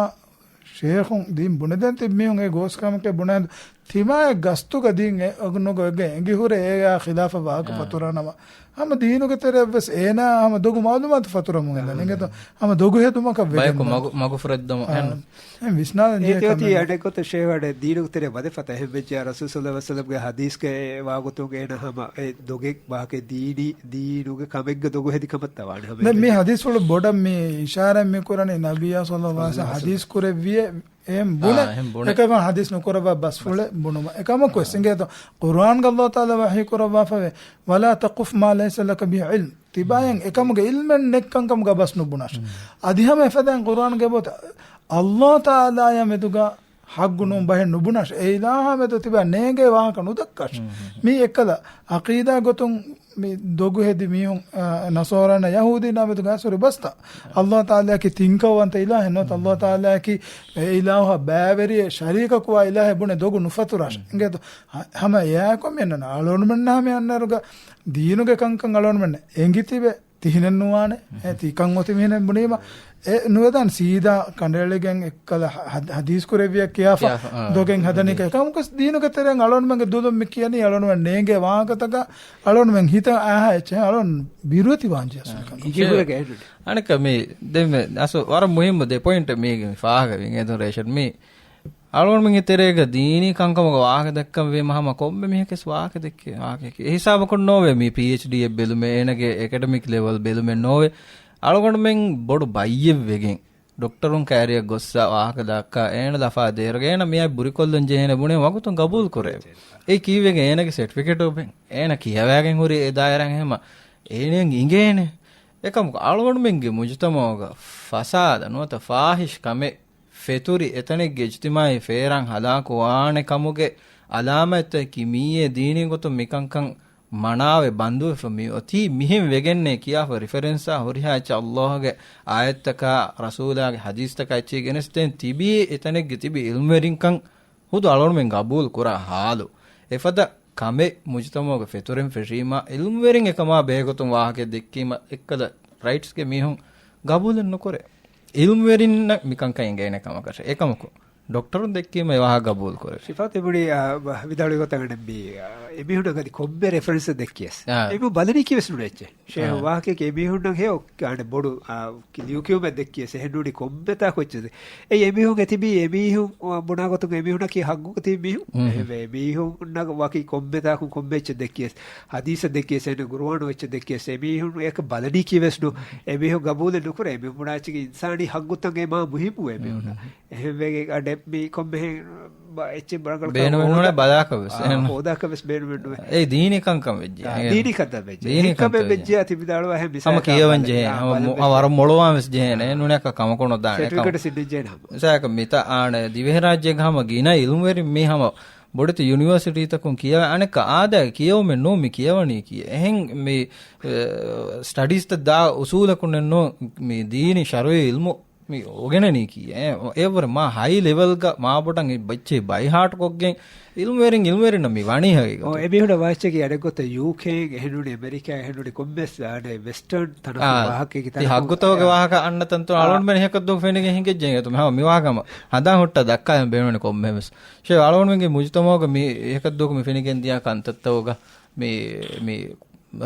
ޝޭޚުން ދީން ބުނެދޭން ތިބި މީހުން އެ ގޯސް ކަމެކޭ ބުނާ ހިނދު ތިމާއެއް ގަސްތުގަ ދީން އެ އޮގުނުގޮއެއްގެ އެނގިހުރެ އޭގާ ޚިލާފަށް ވާހަކަ ފަތުރާނަމަ، ހަމަ ދީނުގެ ތެރެއަށްވެސް އޭނާ ހަމަ ދޮގު މައުލޫމާތު ފަތުރަމުން އެދަން. އެނގޭތޯ؟ ހަމަ ދޮގު ހެދުމަކަށް ބަޔަކު ވެގެން މަގު، މަގު ފުރެއްދަމު އާ. އެހެން. އެހެން ވިސްނާލަން އޭ ޖެހޭ ތިއޮތީ ކަމެއް ނޫން. އަޑެއްގޮތަށް ޝޭވަޑެ ދީނުގެ ތެރެ ވަދެފަތަ އެހެން ވެއްޖެ. ރަސޫލު ޞައްލަﷲ ޢަލައިހި ވަސައްލަމްގެ ޙަދީޘްގެ ވާގޮތުން އޭނަ ހަމަ އެ ދޮގެއް ވާހަކަ ދީނީ، ދީނުގެ ކަމެއްގެ ދޮގު ހެދި ކަމަށް ތަވާނެ ހަމަ ދެން މި އެ ޙަދީޘްފުޅު ބޮޑަށް މި އިޝާރާތް މި ކުރަނީ ނަބިއްޔާ ޞައްލަﷲ ޢަލައިހި ވަސައްލަމް ޙަދީޘް ކުރެއްވިއޭ އެހެން ބުނެ. އާ، އެހެން ބުނެ. އެކަމަ ޙަދީޘް ނުކުރައްވާ ބަސްފުޅެއް ބުނުމަށް. އެކަމަކު ވެސް އިނގޭތޯ، ޤުރުއާންގަ ﷲ ތަޢާލާ ވަޙީ ކުރައްވާފަވޭ، "ولا تقف ما ليس لك به علم." ތިބާޔަށް އެކަމުގެ ޢިލްމެއް ނެތްކަންކަމުގަ ބަސް ނުބުނާށި. އަދި ހަމަ އެފަދައިން ޤުރުއާންގެ ބޯތަ ﷲ ތަޢާލާޔާ މެދުގަ ޙައްޤު ނޫން ބަހެއް ނުބުނާށި. އެ އިލާހާ މެދު ތިބާ ނޭނގޭ ވާހަކަ ނުދައްކާށި. މީ އެއްކަލަ ޢަޤީދާ ގޮތުން މި ދޮގު ހެދި މީހުން، އަ، ނަޞާރާނާ ޔަހޫދީންނާ މެދު ގާސްވެރި ބަސްތައް. ﷲ ތަޢާލާއަކީ ތިންކަންވަންތަ އިލާހެއް ނުވަތަ ﷲ ތަޢާލާއަކީ އެ އިލާހަށް ބައިވެރިއެއް ޝަރީކަކުވާ އިލާހެއް ބުނެ ދޮގު ނުފަތުރާށި. އިނގޭތޯ؟ ހަ-، ހަމަ އެއާއެކު މި އަންނަނީ އަޅުގަނޑުމެންނާ މި އަންނައިރުގަ ދީނުގެ ކަންކަން އަޅުގަނޑުމެންނަށް އެނގި ތިބެ ތިހިނެއް ނުވާނެ. އެ ތިކަން އޮތި މީހުން ބުނީމަ، އެ ނުވެދާނެ ސީދާ ކަނޑައެޅިގެން އެއްކަލަ ޙަ-، ޙަދީޘް ކުރެއްވިއްޔާ ކިޔާފަ ކިޔާފަ، އާ. ދޮގެއް ހަދަނީ. އެކަމަކުވެސް ދީނުގެ ތެރެއިން އަޅުގަނޑުމެންގެ ދުލުން މި ކިޔަނީ އަޅުގަނޑުމެން ނޭނގޭ ވާހަކަތަކަށް އަޅުގަނޑުމެން ހިތަށް އައިހާ އެއްޗެއް އަޅުގަނޑު ބިރުވެތި ވާންޖެހޭ އަސްލު ކަންކަން. އިނގޭ. އަނެއްކާ މި ދެން މި އަސްލު ވަރަށް މުހިއްމު ދެ ޕޮއިންޓެއް މީގެ މި ފާހަގަވިން އެދުން ރޭޝަން މި އަޅުގަނޑުމެންގެ ތެރޭގަ ދީނީ ކަންކަމުގެ ވާހަކަ ދައްކަން ވީމަ ހަމަ ކޮންމެ މީހަކަސް ވާހަކަ ދެއްކޭ ވާހަކައެކޭ. އެ ހިސާބަކުން ނޯވޭ މީ ޕީއެޗްޑީއެއް ބެލުމެއް، އޭނަގެ އެކަޑެމިކް ލެވަލް ބެލުމެއް ނޯވޭ. އަޅުގަނޑުމެން ބޮޑު ބައްޔެއް ވެގެން، ޑޮކްޓަރުން ކައިރިއަށް ގޮއްސަ ވާހަކަ ދައްކާ، އޭނަ ލަފާ ދޭރަގަ އޭނަ މިއާ ބުރިކޮށްލަން ޖެހޭނެ ބުނެ ވަގުތުން ގަބޫލު ކުރެވޭ. އެ ކީއްވެގެން އޭނަގެ ސެޓްފިކެޓް އޮބެން އޭނަ ކިޔަވާގެން ހުރި އެ ދާއިރާ ހަމަ އޭނައަށް އިނގޭނެ. އެކަމަކު އަޅުގަނޑުމެންގެ މުޖުތަމަޢުގަ ފަސާދަ ނުވަތަ ފާހިޝް ކަމެއް ފެތުރި އެތަނެއްގެ އިޖްތިމާޢީ ފޭރާން ހަލާކުވާނެ ކަމުގެ އަލާމަތްތަކަކީ މިއީ ދީނީ ގޮތުން މިކަންކަން މަނާވެ ބަންދުވެފަ މި އޮތީ މިހެން ވެގެންނޭ ކިޔާފަ ރިފަރެންސާ ހުރިހާ އެއްޗެއް ﷲގެ އާޔަތްތަކާ ރަސޫލާގެ ޙަދީޘްތަކާ އެއްޗެއް ގެނެސްދޭން ތިބީ އެތަނެއްގެ ތިބި ޢިލްމުވެރިންކަން ހުދު އަޅުގަނޑުމެން ގަބޫލު ކުރާ ޙާލު. އެފަދަ ކަމެއް މުޖުތަމަޢުގަ ފެތުރެން ފެށީމަ، ޢިލްމުވެރިން އެކަމާ ބެހޭގޮތުން ވާހަކައެއް ދެއްކީމަ، އެއްކަލަ ރައިޓްސްގެ މީހުން ގަބޫލެއް ނުކުރޭ. ޢިލްމުވެރިންނަށް މިކަންކަން އެނގޭނެ ކަމަކަށެއް. އެކަމަކު، ޑޮކްޓަރުން ދެއްކީމަ އެ ވާހަކަ ގަބޫލު ކުރޭ. ޝިފާ ތިބުނީ، އާ، ވިދާޅުވި ގޮތަށް އަނެއް މީ، އާ، އެމީހުންނަށް އަދި ކޮންމެ ރެފަރެންސެއް ދެއްކިޔަސް. އާ. އެމީހުން ބަލަނީކީވެސް ނޫނޭ އެއްޗެއް. ޝޭހު އާ. ވާހަކައެކޭ އެމީހުންނަށް ހެޔޮ އާނެ ބޮޑު، އާ، ލިޔުކިޔުމެއް ދެއްކިޔަސް އެހެންނޫނީ ކޮންމެތާ ކޮއްޗެއް. އެއީ އެމީހުން އެތިބީ އެމީހުން، އާ، ބުނާ ގޮތުން އެމީހުންނަކީ ޙައްޤު އެތިބި މީހުން. މް. އެހެންވެ އެމީހުންނަށް ވަކި ކޮންމެތާކުން ކޮންމެ އެއްޗެއް ދެއްކިޔަސް، ޙަދީޘެއް ދެއްކިޔަސް، އެހެން ޤުރުއާނު އެއްޗެއް ދެއްކިޔަސް، އެމީހުން އެކަ ބަލަނީކީވެސް ނޫ، އެމީހުން ގަބޫލެއް ނުކުރޭ. އެމީހުން ބުނާ އެއްޗަކީ އިންސާނީ ޙައްޤުތައް އެ މާ މުހިއްމު އެމީހުންނަށް. މް. އެހެންވެގެން އަޑެއް މީ ކޮންމެހެން ބަ-، އެއްޗެއް ބަރަކަށް ބޭނުމެއް ނޫނޭ ހޯދާ-، ބަލާކަށް ވެސް. އާ، އެހެން. ހޯދާކަށް ވެސް ބޭނުމެއް ނުވޭ. އެ ދީނީ ކަންކަން ވެއްޖެ. އާ، އެހެން. ދީނީ ކަންތައް ވެއްޖެ. ދީނީ އެހެން ކަންތައް ކަމެއް ވެއްޖެ. ވެއްޖެ އަތި ވިދާޅުވާ އެހެން ހަމަ މިސާލަކަށް ކިޔަވަން ބަލަން. ޖެހޭ. އާ، ހަމަ ބަލަން މު-، ވެސް. އަ، ވަރަށް މޮޅުވާން ވެސް ޖެހޭނެ. އާ. ނޫނޭ ކަ-، ކަމަކު ނުދާނެ. ސެޓްފިކެޓް ކަމަ-، ސިންދެން ޖެހޭނެ ހަމަ. މިސާލަކަށް މިތާ އާނ ދިވެހިރާއްޖޭގަ ހަމަ ގިނަ ޢިލްމުވެރިން މީ ހަމަ ބޮޑެތި ޔުނިވަރސިޓީތަކުން ކިޔަވަ-، އަނެއްކާ އާދައިގެ ކިޔެވުމެއް ނޫން މި ކިޔަވަނީކީ. އެހެން މި، އެ، ސްޓަޑީސްތައް ދާ އުސޫލަކުންނެއް ނޫން މި ދީނީ ޝަރުޢީ ޢިލްމު މި އުގެނެނީކީ. އެ، އެއަށްވުރެ މާ ހައި ލެވެލްގަ މާ ބޮޑަށް އެ ބައްޗޭ ބައިހާޓްކޮށްގެން ޢިލްމުވެރިން، ޢިލްމުވެރިންނަށް މި ވަނީ ހަގީގަތު. އޯ، އެމީހުންނަށް ވާއެއްޗަކީ އަނެއްގޮތަށް ޔޫކޭ އެހެންނޫނީ އެމެރިކާ އެހެންނޫނީ ކޮންމެސް އާނެ ވެސްޓަރން ތަނަކުން އާ، ވާހަކައެކި ތި ތަނަކުން ހައްގުތަކުގެ އާ. ވާހަކަ އަންނަ ތަންތުން އާ. އަޅުގަނޑުމެން އެހެކަށް ދުވަހު ފެނިގެން ހިނގައްޖެ އިނގޭތޯ. މި ހަމަ މި ވާހަކަ ހަމަ ހަނދާން ހުއްޓާ ދައްކާލަން ބޭނުން ކޮންމެހެން ވެސް. ޝޭ އަޅުގަނޑުމެންގެ މުޖުތަމަޢުގަ މި އެހެކަށް ދުވަހަކު މި ފެނިގެން ދިޔަ ކަންތައްތަކުގަ މި، މި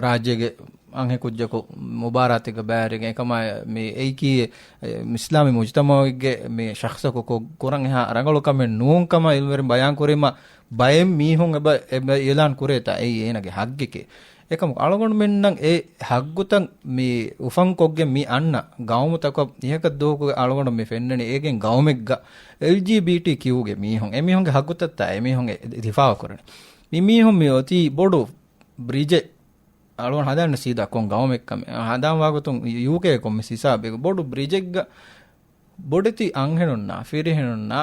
ރާއްޖޭގެ އަންހެން ކުއްޖަކު މުބާރާތެއްގަ ބައިވެރިގެން އެކަމާ މި އެއީކީ، އެ، އިސްލާމީ މުޖުތަމަޢުގެ މި ޝަޚްޞަކު ކޮށް ކުރަން އެހާ ރަނގަޅު ކަމެއް ނޫން ކަމަށް ޢިލްމުވެރިން ބަޔާން ކުރީމަ، ބައެއް މީހުން އެބަ، އެބަ އިޢުލާން ކުރޭތާ އެއީ އޭނަގެ ހައްގެކޭ. އެކަމަކު އަޅުގަނޑުމެންނަށް އެ ހައްގުތައް މި އުފަންކޮށްގެން މި އަންނަ ގައުމުތަކަށް މިހަކަށް ދުވަހަކު އަޅުގަނޑު މި ފެންނަނީ އޭގެން ގައުމެއްގަ އެލްޖީބީޓީ ކިޔޫގެ މީހުން، އެމީހުންގެ ހައްގުތައްތާ އެމީހުން އެ ދިފާއު ކުރަނީ. މި މީހުން މި އޮތީ ބޮޑު ބްރިޖެއް އަޅުގަނޑު ހަދާން ސީދާ ކޮން ގައުމެއްކަމެއް ހަދާން ވާގޮތުން ޔޫކޭ ކޮންމެސް ހިސާބެއް ބޮޑު ބްރިޖެއްގަ ބޮޑެތި އަންހެނުންނާ، ފިރިހެނުންނާ،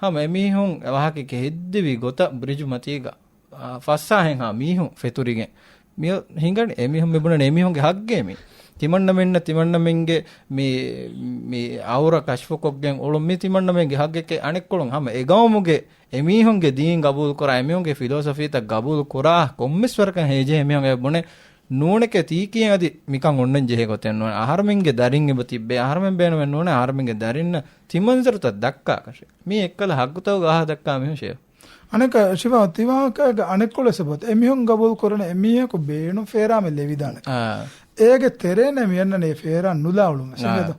ހަމަ އެމީހުން އެ ވާހަކައެކޭ ހެއްދެވި ގޮތަށް ބްރިޖު މަތީގަ، އާ، ފަސްހާހެއްހާ މީހުން ފެތުރިގެން. މި ހިނގަނީ އެމީހުން މި ބުނަނީ އެމީހުންގެ ހައްގޭ މީ. ތިމަންނަމެންނަށް ތިމަންނަމެންގެ މި، މި އައުރަ ކަޝްފުކޮށްގެން އުޅުން މީ ތިމަންނަމެންގެ ހައްގެކޭ އަނެއްކޮޅުން ހަމަ އެ ގައުމުގެ އެމީހުންގެ ދީން ގަބޫލުކުރާ، އެމީހުންގެ ފިލޯސޮފީތައް ގަބޫލުކުރާ ކޮންމެސް ވަރަކަށް ހޭޖެހޭ މީހުން އެ ބުނެ ނޫނެކޭ ތީކީ އަދި މިކަން އޮންނަން ޖެހޭ ގޮތެއް ނޫން. އަހަރުމެންގެ ދަރިން އެބަ ތިއްބޭ، އަހަރުމެން ބޭނުމެއް ނޫނޭ އަހަރުމެންގެ ދަރިންނަށް ތިމަންޒަރުތައް ދައްކާކަށެއް. މީ އެއްކަލަ ހައްގުތަކުގަ އަހާ ދައްކާ މީހުން ޝޭހު. އަނެއްކާ ޝިފާ ތިވާހަކައިގަ އަނެއްކޮޅެއް ސަބަބު އެމީހުން ގަބޫލު ކުރަނީ އެމީހަކު ބޭނުން ފޭރާމެ ލެވިދާނެ. އާ. އޭގެ ތެރޭނެ މިއަންނަނީ އެ ފޭރާ ނުލާ އުޅުމެއް. އާ. އެނގޭތޯ؟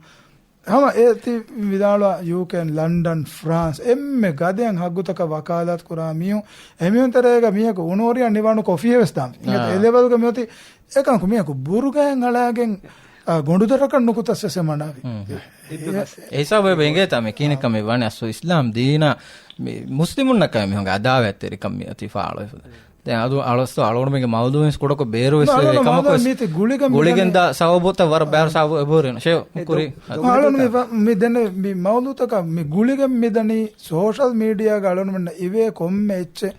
ހަމަ އޭތި ވިދާޅުވާ ޔޫކޭ، ލަންޑަން، ފްރާންސް އެންމެ ގަދައަށް ހައްގުތަކަށް ވަކާލާތު ކުރާ މީހުން، އެމީހުން ތެރޭގަ މީހަކު އުނޯރިއަށް ނިވާނު ކޮފީއެއް ވެސް ދާން. އާ. އެ ލެވެލްގަ މިއޮތީ އެކަންކު މީހަކު ބުރުގައިން އަޅާގެން، އާ، ގޮނޑުދަރަކަށް ނުކުތަސް ވެސް އެ މަނާވި. އެ ހިސާބު އެބަ އެނގޭތާ މި ކީނެއްކަމެއް ވަނީ އަސްލު އިސްލާމް ދީނާ މި މުސްލިމުންނަކަށް މީހުންގެ އަދާވަތްތެރިކަން މި އޮތީ ފާޅުވެފަ. ދެން އަދު އަޅުސްތޯ އަޅުގަނޑުމެންގެ މައުލޫމީން ކުޑަކޮށް ބޭރުވެސް އަޅުގަނޑު މައުލޫމީން މީތި ގުޅިގެން ގުޅިގެން ދާ ސަބަބުތައް ވަރަށް ބޭރު ސަބަބު އެބަހުރިން ޝޭ ކުރި. އަޅުގަނޑު މި ފަ-، މި ދެން މި މައުލޫތަކަށް މި ގުޅިގެން މި ދަނީ ސޯޝަލް މީޑިއާގަ އަޅުގަނޑުމެންނަށް އިވޭ ކޮންމެ އެއްޗެއް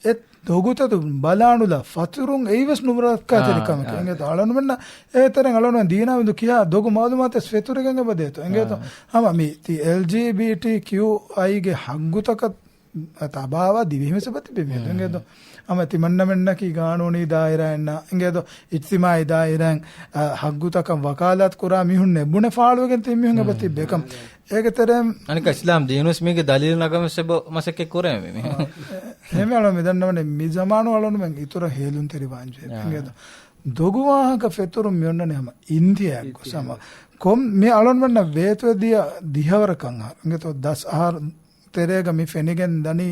އެ ދޮގުތައް ބަލާނުލާ ފަތުރުން އެއީވެސް ނުބުރަކާތެރި ކަމެކޭ. އާ. އެނގޭތޯ އަޅުގަނޑުމެންނަށް އޭތެރެން އަޅުގަނޑުމެން ދީނާ ވިދު ކިހާ ދޮގު މައުލޫމާތެއް ފެތުރިގެން އެބަ ދޭތޯ. އެނގޭތޯ؟ އާ. ހަމަ މި ތި އެލްޖީބީޓީ ކިޔޫއައިގެ ހައްގުތަކަށް ތަބާވާ ދިވެހިން ވެސް އެބަ ތިބެ މިއަދު. އެނގޭތޯ؟ ހަމަ ތިމަންނަމެންނަކީ ގާނޫނީ ދާއިރާއެއްނާ، އެނގޭތޯ؟ އިޖްތިމާއީ ދާއިރާއިން، އަ، ހައްގުތަކަށް ވަކާލާތު ކުރާ މީހުން ނެ ބުނެ ފާޅުވެގެން ތި މީހުން އެބަ ތިއްބެ ކަމަށް. އޭގެ ތެރޭ އަނެކާ އިސްލާމް ދީނުވެސް މީގެ ދަލީލު ނަގަމެސް އެބަ މަސައްކަތް ކުރޭ މި. އެހެންވެ އަޅު މި ދަންނަވަނީ މި ޒަމާނު އަޅުންމެން އިތުރަށް ހޭލުންތެރިވާންޖެހޭ. އާ. އެނގޭތޯ؟ ދޮގު ވާހަކަ ފެތުރުން މި އޮންނަނީ ހަމަ އިންތިހާއަށް ގޮސް ހަމަ. ކޮން މި އަޅުންމެންނަށް ވޭތުވެ ދިޔަ ދިހަވަރަކަށް އަހަރު. އެނގޭތޯ؟ ދަސް އަހަރު ތެރޭގަ މި ފެނިގެން ދަނީ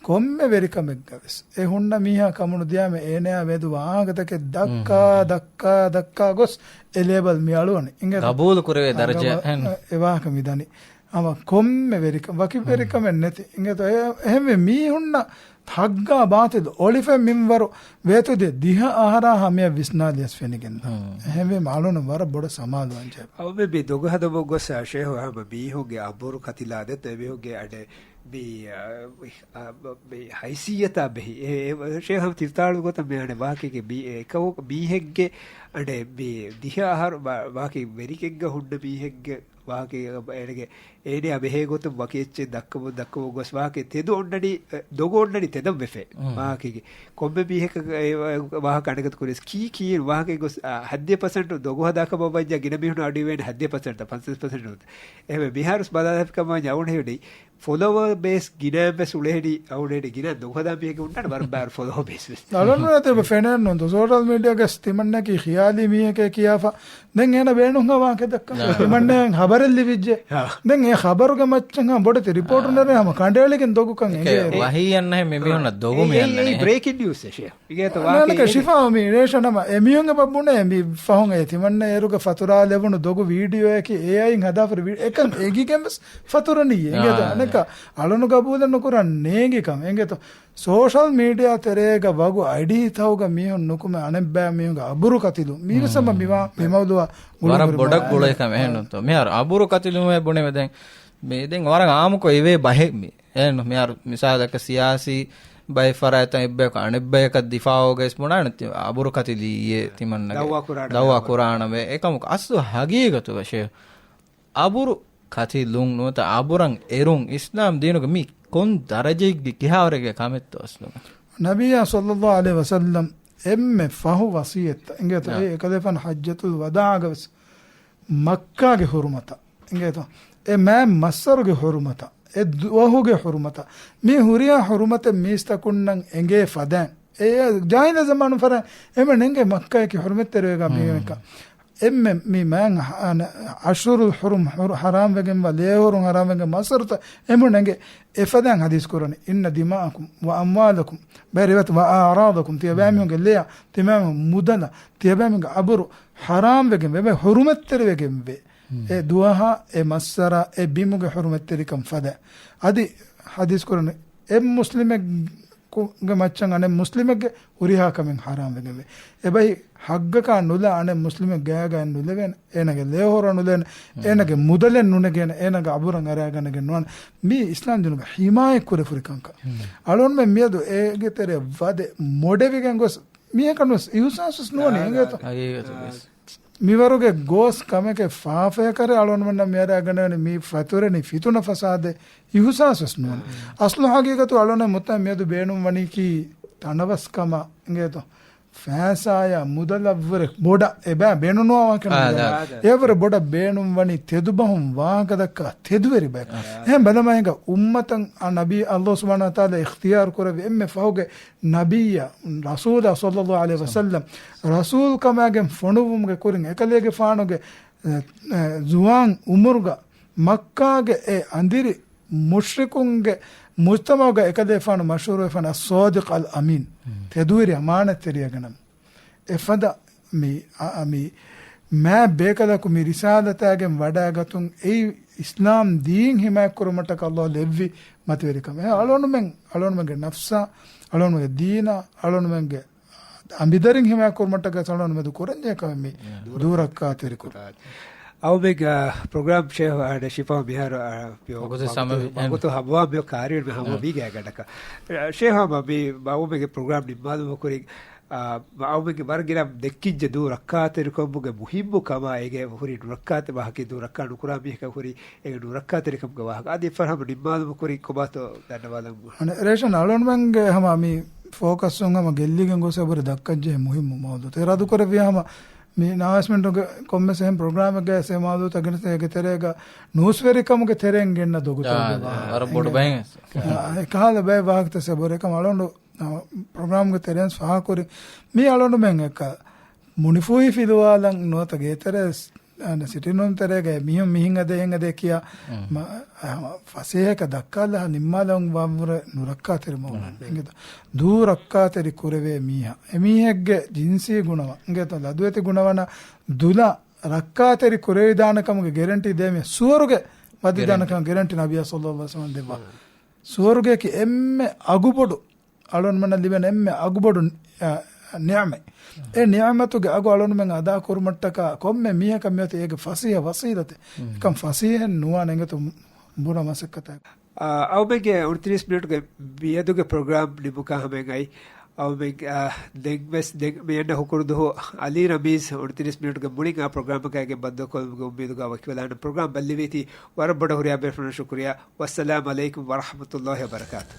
ކޮންމެ ވެރިކަމެއްގަ ވެސް އެ ހުންނަ މީހާ ކަމުނު ދިޔާމެ އޭނަޔާ މެދު ވާހަކަތަކެއް ދައްކާ، މް. ދައްކާ، ދައްކާ ގޮސް އެ ލޭބަލް މި އަޅުވަނީ. އިނގޭތޯ؟ ގަބޫލު ކުރެވޭ އާ، ދަރަޖަ ގަބޫ-، އެހެން. އެ ވާހަކަ މި ދަނީ. ހަމަ ކޮންމެ ވެރިކަ-، ވަކި މް. ވެރިކަމެއް ނެތި. އިނގޭތޯ؟ އެ، އެހެންވެ މީހުންނަށް ހައްގާ ބާތިލު އޮޅިފައި މިންވަރު ވޭތުދިޔަ ދިހަ އަހަރާ ހަމަޔަށް ވިސްނާލިޔަސް ފެނިގެން ދާ. މް. އެހެންވީމަ އަޅުން ވަރަށް ބޮޑަށް ސަމާލުވާން ޖެހޭ. އަވަމެ މި ދޮގު ހަދަމުން ގޮސް ޝޭހު ހަމަ މީހުންގެ އަބުރު ކަތިލާ ދެތޯ އެމީހުންގެ އަޑެއް މި، އާ، މި، އާ، މި ހައިސިއްޔަތާ ބެހި. އެ، އެ، ޝޭހަށް ތިފްތާޅު ގޮތަށް މި އަނެއް ވާހަކައެއް މި އެކަމު މީހެއްގެ އަނެއް މި ދިހަ އަހަރު ވާ-، ވާހަކައެއް ވެރިކެއްގަ ހުންނަ މީހެއްގެ ވާހަކައެއް އޭނަގެ، އޭނަޔާ ބެހޭ ގޮތުން ވަކި އެއްޗެއް ދައްކަމުން، ދައްކަމުން ގޮސް ވާހަކައެއް ތެދު އޮންނަނީ، އެ، ދޮގު އޮންނަނީ ތެދަށް ވެފަ. މް. ވާހަކައެއް ކޮންމެ މީހަކަށް އެ ވާ-، ވާހަކަ އަނެކަން ކުރިޔަސް ކީ ކީއިން ވާހަކައެއް ގޮސް، އާ، ހައްދިހަ ޕަސެންޓު ދޮގު ހަދާކަމަށް ވަންޏާ ގިނަ މީހުން އަޑު އިވޭނެ ހައްދިހަ ޕަސެންޓް ފަންސާސް ޕަސެންޓް ތަ. އެހެންވެ މިހާރުސް ބަލާލަފިކަމާ އަވަނެހެނީ ފޮލޯވަރ ބޭސް ގިނައިން ވެސް އުޅެހެނީ، އަވަނެހެނީ ގިނަ ދޮގު ހަދާ މީހެއްގެ ހުންނާނެ ވަރަށް ބާރު ފޮލޯވަރ ބޭސް ވެސް. އަޅުން އެތެރެ ފެނޭން ނޫންތޯ ސޯޝަލް މީޑިއާގަސް ތިމަންނަކީ ޚިޔާލީ މީހެކޭ ކިޔާފަ. ދެން އޭނަ ބޭނުންހާ ވާހަކަ ދައްކަން. އާ. ތިމަންނައަށް ހަބަރެއް ލިބިއްޖެ. އާ. ދެން އެ ހަބަރުގެ މައްޗަށް ހާ ބޮޑެތި ރިޕޯޓު އާ. ނެރޭ ހަމަ ކަނޑައެޅިގެން ދޮގުކަން އެކޭ އެނގޭ. ވަހީ އަންނަހެން މި މީހުންނަށް ދޮގު މި އެ، އެ، އެ އަންނަނީ. ބްރޭކިން ނިއުސް އެށެ. އިނގޭތޯ ނާނަކަ ވާހަކަ ޝިފާ މި ރޭޝަން ހަމަ އެ މީހުންގެ ބައްބުނެ މި ފަހުން އެ ތިމަންނަ އޭރުގަ ފަތުރާ ލެވުނު ދޮގު ވީޑިއޯއަކީ އޭއައިން ހަދާފަރި ވީ-، އެކަން އެނގިގެން ވެސް ފަތުރަނީ. އެނގޭތޯ އާ. އަނެކަ އަޅުނު ގަބޫލެއް ނުކުރަން ނޭނގި ކަމެއް. އެނގޭތޯ ސޯޝަލް މީޑިއާ ތެރޭގަ ވަގު އައިޑީ ތަހުގަ މީހުން ނުކުމެ އަނެއްބައި މީހުންގެ އަބުރު ކަތިލު. މީވެސް ހަމަ މިވާ މިމައުލޫއާ ވަރަށް ބޮޑަށް ގުޅޭ ކަމެއް އެހެންނުތޯ. މިހާރު އަބުރު ކަތިލުމޭ ބުނެމެ ދެން. މި ދެން ވަރަށް އާއްމުކޮށް އިވޭ ބަހެއް މި. އެހެންނު މިހާރު މިސާލަކަށް ސިޔާސީ ބައެއް ފަރާތްތައް އެއްބަޔަކު އަނެއްބަޔަކަށް ދިފާއުގައި ވެސް ބުނާނެ އަބުރު ކަތިލީއޭ ތިމަންނަގެ ދައުވާ ކުރާނަމޭ. ދައުވާ ކުރާނަމޭ. އެކަމަކު އަސްލު ހަގީގަތުގަ ޝޭހް އަބުރު ކަތިލުން ނުވަތަ އަބުރަށް އެރުން އިސްލާމް ދީނުގަ މީ ކޮން ދަރަޖައެއްގެ ކިހާވަރެއްގެ ކަމެއްތޯ އަސްލުގަ؟ ނަބިއްޔާ ޞައްލައްލާހު ޢަލައިހި ވަސައްލަމް އެންމެ ފަހު ވަޞިއްޔަތްތައް އިނގޭތޯ؟ އާ. އެ އެކަލޭފާނު ޙައްޖަތުލް ވަދާޢަގަ ވެސް މައްކާގެ ޙުރުމަތަށް އިނގޭތޯ؟ އެ މާތް މައްސަރުގެ ޙުރުމަތަށް، އެ ދުވަހުގެ ޙުރުމަތަށް، މި ހުރިހާ ޙުރުމަތެއް މީސްތަކުންނަށް އެނގޭ ފަދައިން، އެ ޖާހިލީ ޒަމާނު ފަރާތް އެމެން އެނގޭ މައްކާއަކީ ޙުރުމަތްތެރިވެގާ މީހުން އެކަން. އެންމެ މި މާތް ހަ-، އަނެ-، އަޝްހުރުލް ޙުރުމް ޙުރު-، ޙަރާމް ވެގެންވާ ލޭހޮރުން ޙަރާމް ވެގެން މައްސަރުތައް އެމުން އެނގޭ. އެފަދައިން ޙަދީޘް ކުރަނީ، "إن دماءكم وأموالكم"، ބައި ރިވާޔަތު، "وأعراضكم"، ތިޔަބައިމީހުންގެ ލެޔާ، ތިޔަބައިމީހުންގެ މުދަލާ، ތިޔަބައިމީހުންގެ އަބުރު ޙަރާމް ވެގެން ވޭ، ބައި ޙުރުމަތްތެރި ވެގެން ވޭ. އެ ދުވަހާ، އެ މައްސަރާ، އެ ބިމުގެ ޙުރުމަތްތެރިކަން ފަދަ. އަދި ޙަދީޘް ކުރަނީ، އެއް މުސްލިމެއް ކު-، ގެ މައްޗަށް އަނެއް މުސްލިމެއްގެ ހުރިހާ ކަމެއް ޙަރާމް ވެގެންވޭ. އެބައި ޙައްޤަކާ ނުލާ އަނެއް މުސްލިމެއް ގާގައި ނުލެވޭނެ، އޭނަގެ ލޭހޮރަށް ނުލޭނެ، އޭނަގެ މުދަލެއް ނުނެގޭނެ، އޭނަގެ އަބުރަށް އަރާގަނެގެން ނުވާނެ. މީ އިސްލާމް ދީނުގެ ޙިމާޔަތް ކުރެ ފުރި ކަންކަން. އަޅުންމެން މިއަދު އޭގެ ތެރޭ ވަދެ މޮޑެވިގެން ގޮސް މީހަކަށް ވެސް އިހުސާސް ވެސް ނުވަނީ އިނގޭތޯ؟ ހަގީގަތު ވެސް. މިވަރުގެ ގޯސް ކަމެކޭ ފާފަޔަކަށް އަޅުންމެންނަށް މިއަރާގަނެވެނީ މި ފަތުރެނީ ފިތުނަ ފަސާދެއް އިހުސާސް ވެސް ނުވަން. އަސްލު ހަގީގަތު އަޅުން މުތާ މިއަދު ބޭނުން ވަނީކީ ތަނަވަސްކަމަށް އިނގޭތޯ؟ ފައިސާޔާ މުދަލަށްވުރެ ބޮޑަށް އެބަ ބޭނުންވާ ވާހަކަ އާ، ނުވާ. އާ. އެވަރު ބޮޑަށް ބޭނުން ވަނީ ތެދުބަހުން ވާހަކަ ދައްކާ ތެދުވެރި ބަޔަކަށް. އާ. އެހެން ބަލަމާ ހިނގާ އުއްމަތަށް އަ ނަބީ ﷲ ސުބްޙާނަހޫ ވަތަޢާލާ އިޚްތިޔާރު ކުރެއްވި އެންމެ ފަހުގެ ނަބިއްޔާ، ރަސޫލާ ޞައްލައްލާހު ޢަލައިހި ވަސައްލަމް، ރަސޫލް ކަމާގެން ފޮނުއްވުމުގެ ކުރިން އެކަލޭގެފާނުގެ، އެ، އެ، ޒުވާން އުމުރުގަ މައްކާގެ އެ އަނދިރި މުޝްރިކުންގެ މުޖްތަމަޢުގަ އެކަލޭފާނު މަޝްހޫރުވެފާނެ އައްޞާދިޤް އަލް އަމީން، ތެދުވެރި އަމާނަތްތެރިޔާގެ ނަމުން. އެފަދަ މި، އަ، މި މާތް ބޭކަލަކު މި ރިސާލަތާގެން ވަޑައިގަތުން އެއީ އިސްލާމް ދީން ހިމާޔަތްކުރުމަށްޓަކަ ﷲ ލެއްވި މަތިވެރިކަމެއް. އަޅުގަނޑުމެން، އަޅުގަނޑުމެންގެ ނަފްސާ، އަޅުގަނޑުމެންގެ ދީނާ، އަޅުގަނޑުމެންގެ އަނބިދަރިން ހިމާޔަތްކުރުމަށްޓަކަ އަޅުގަނޑުމެން ކުރަންޖެހޭ ކަމެއް މި ދޫ ރައްކާތެރިކުރުން. އަޅުގަނޑުމެން، އާ، ޕްރޮގްރާމް ޝޭހް ޝިފާ މިހާރު، އާ، ވަގުތު ވަގުތު ސަމަ-، ހަމަވާ މި ކާރިއަށް މި ހަމަ އާ. ވީގެ ގަޑަކަށް. ޝޭހް ހަމަ މި އަޅުގަނޑުމެންގެ ޕްރޮގްރާމް ނިންމާލުމުގެ ކުރިން، އާ، އަޅުގަނޑުމެންގެ ވަރަށް ގިނަ ދެއްކިއްޖެ ދޫ ރައްކާތެރިކަމުގެ މުހިއްމު ކަމާ އޭގެ ހުރި ނުރައްކާތެ ވާހަކަ ދޫ ރައްކާ ނުކުރާ މީހަކަށް ހުރި އޭގެ ނުރައްކާތެރިކަމުގެ ވާހަކަ. އަދި އެއްފަހަރު ހަމަ ނިންމާލުމުގެ ކުރިން ކޮބާތޯ ދަންނަވާލަމު. އަނެއް ރޭޝަން އަޅުގަނޑުމެންގެ ހަމަ މި ފޯކަސް ހަމަ ގެއްލިގެން ގޮސް އެބަހުރި ދައްކަންޖެހޭ މުހިއްމު މައުޟޫޢުތައް. އިރާދަ ކުރެއްވި ހަމަ މި ނަވާސްމެންޓުގެ ކޮންމެސް އެހެން ޕްރޮގްރާމެއްގަ އެ މައުޟޫޢުތައް ގެނެސް އޭގެ ތެރޭގަ ނޫސްވެރިކަމުގެ ތެރެއިން ގެންނަ ދޮގުތައް ވަރަށް ބޮޑު ބައެއް. އެ ކަހަލަ ބައެއް ވާހަކަތައް ސެބުރެ ކަމަށް އަޅުގަނޑު ޕްރޮގްރާމްގެ ތެރެއިން ފާހަގަކުރި މި އަޅުގަނޑުމެން އެކަ މުނިފޫހި ފިލުވާލަން ނުވަތަ ގޭތެރޭ ސިޓިންރޫމް ތެރޭގަ މިހުން މިހިން އަދޭ ހިން އަދޭ ކިޔާ މަ-، އަ، ފަސޭހައަކަށް ދައްކާލާ ނިންމާލަން ވާންވުރެ ނުރައްކާތެރި މައުޟޫޢު. އިނގޭތޯ؟ ދޫ ރައްކާތެރި ކުރެވޭ މީހާ. އެމީހެއްގެ ޖިންސީ ގުނަވަން. އިނގޭތޯ؟ ލަދުވެތި ގުނަވަނަ ދުލާ ރައްކާތެރި ކުރެވިދާނެ ކަމުގެ ގެރެންޓީ ދޭ މީހާ. ސުވަރުގެ ވަދެދާނެ ކަމުގެ ގެރެންޓީ ނަބިއްޔާ ޞައްލައްލާހު ޢަލައިހި ވަސައްލަމް ދެއްވާ. ސުވަރުގެއަކީ އެންމެ އަގުބޮޑު އަޅުގަނޑުމެންނަށް ލިބޭނެ އެންމެ އަގުބޮޑު، އަ، ނިޢުމަތް. އެ ނިޢުމަތުގެ އަގު އަޅުގަނޑުމެން އަދާ ކުރުމަށްޓަކާ ކޮންމެ މީހަކަށް މިއޮތީ އޭގެ ފަސޭހަ ވަސީލަތެއް. އެކަން ފަސޭހައެއް ނުވާނެ އިނގޭތޯ ބުނާ މަސައްކަތާ. އަ، އަޅުގަނޑުމެންގެ އުނަތިރީސް މިނިޓުގެ މިއަދުގެ ޕްރޮގްރާމް ނިމުކާ ހަމައަށް އައި. އަޅުގަނޑުމެން، އަ، ދެން ވެސް ދެން މި އަންނަ ހުކުރު ދުވަހު އަލީ ރަމީޒް އުނަތިރީސް މިނިޓުގެ މުޅިން އާ ޕްރޮގްރާމަކާގެން ބައްދަލުކޮށްލުމުގެ އުއްމީދުގަ ވަކިވެލާނެ. ޕްރޮގްރާމް ބައްލެވީތީ ވަރަށް ބޮޑަށް ހުރިހާ ބޭފުޅުންނަށް ޝުކުރިއްޔާ. ވައްސަލާމް ޢަލައިކުމް ވަރަޙްމަތުﷲ ވަބަރަކާތު.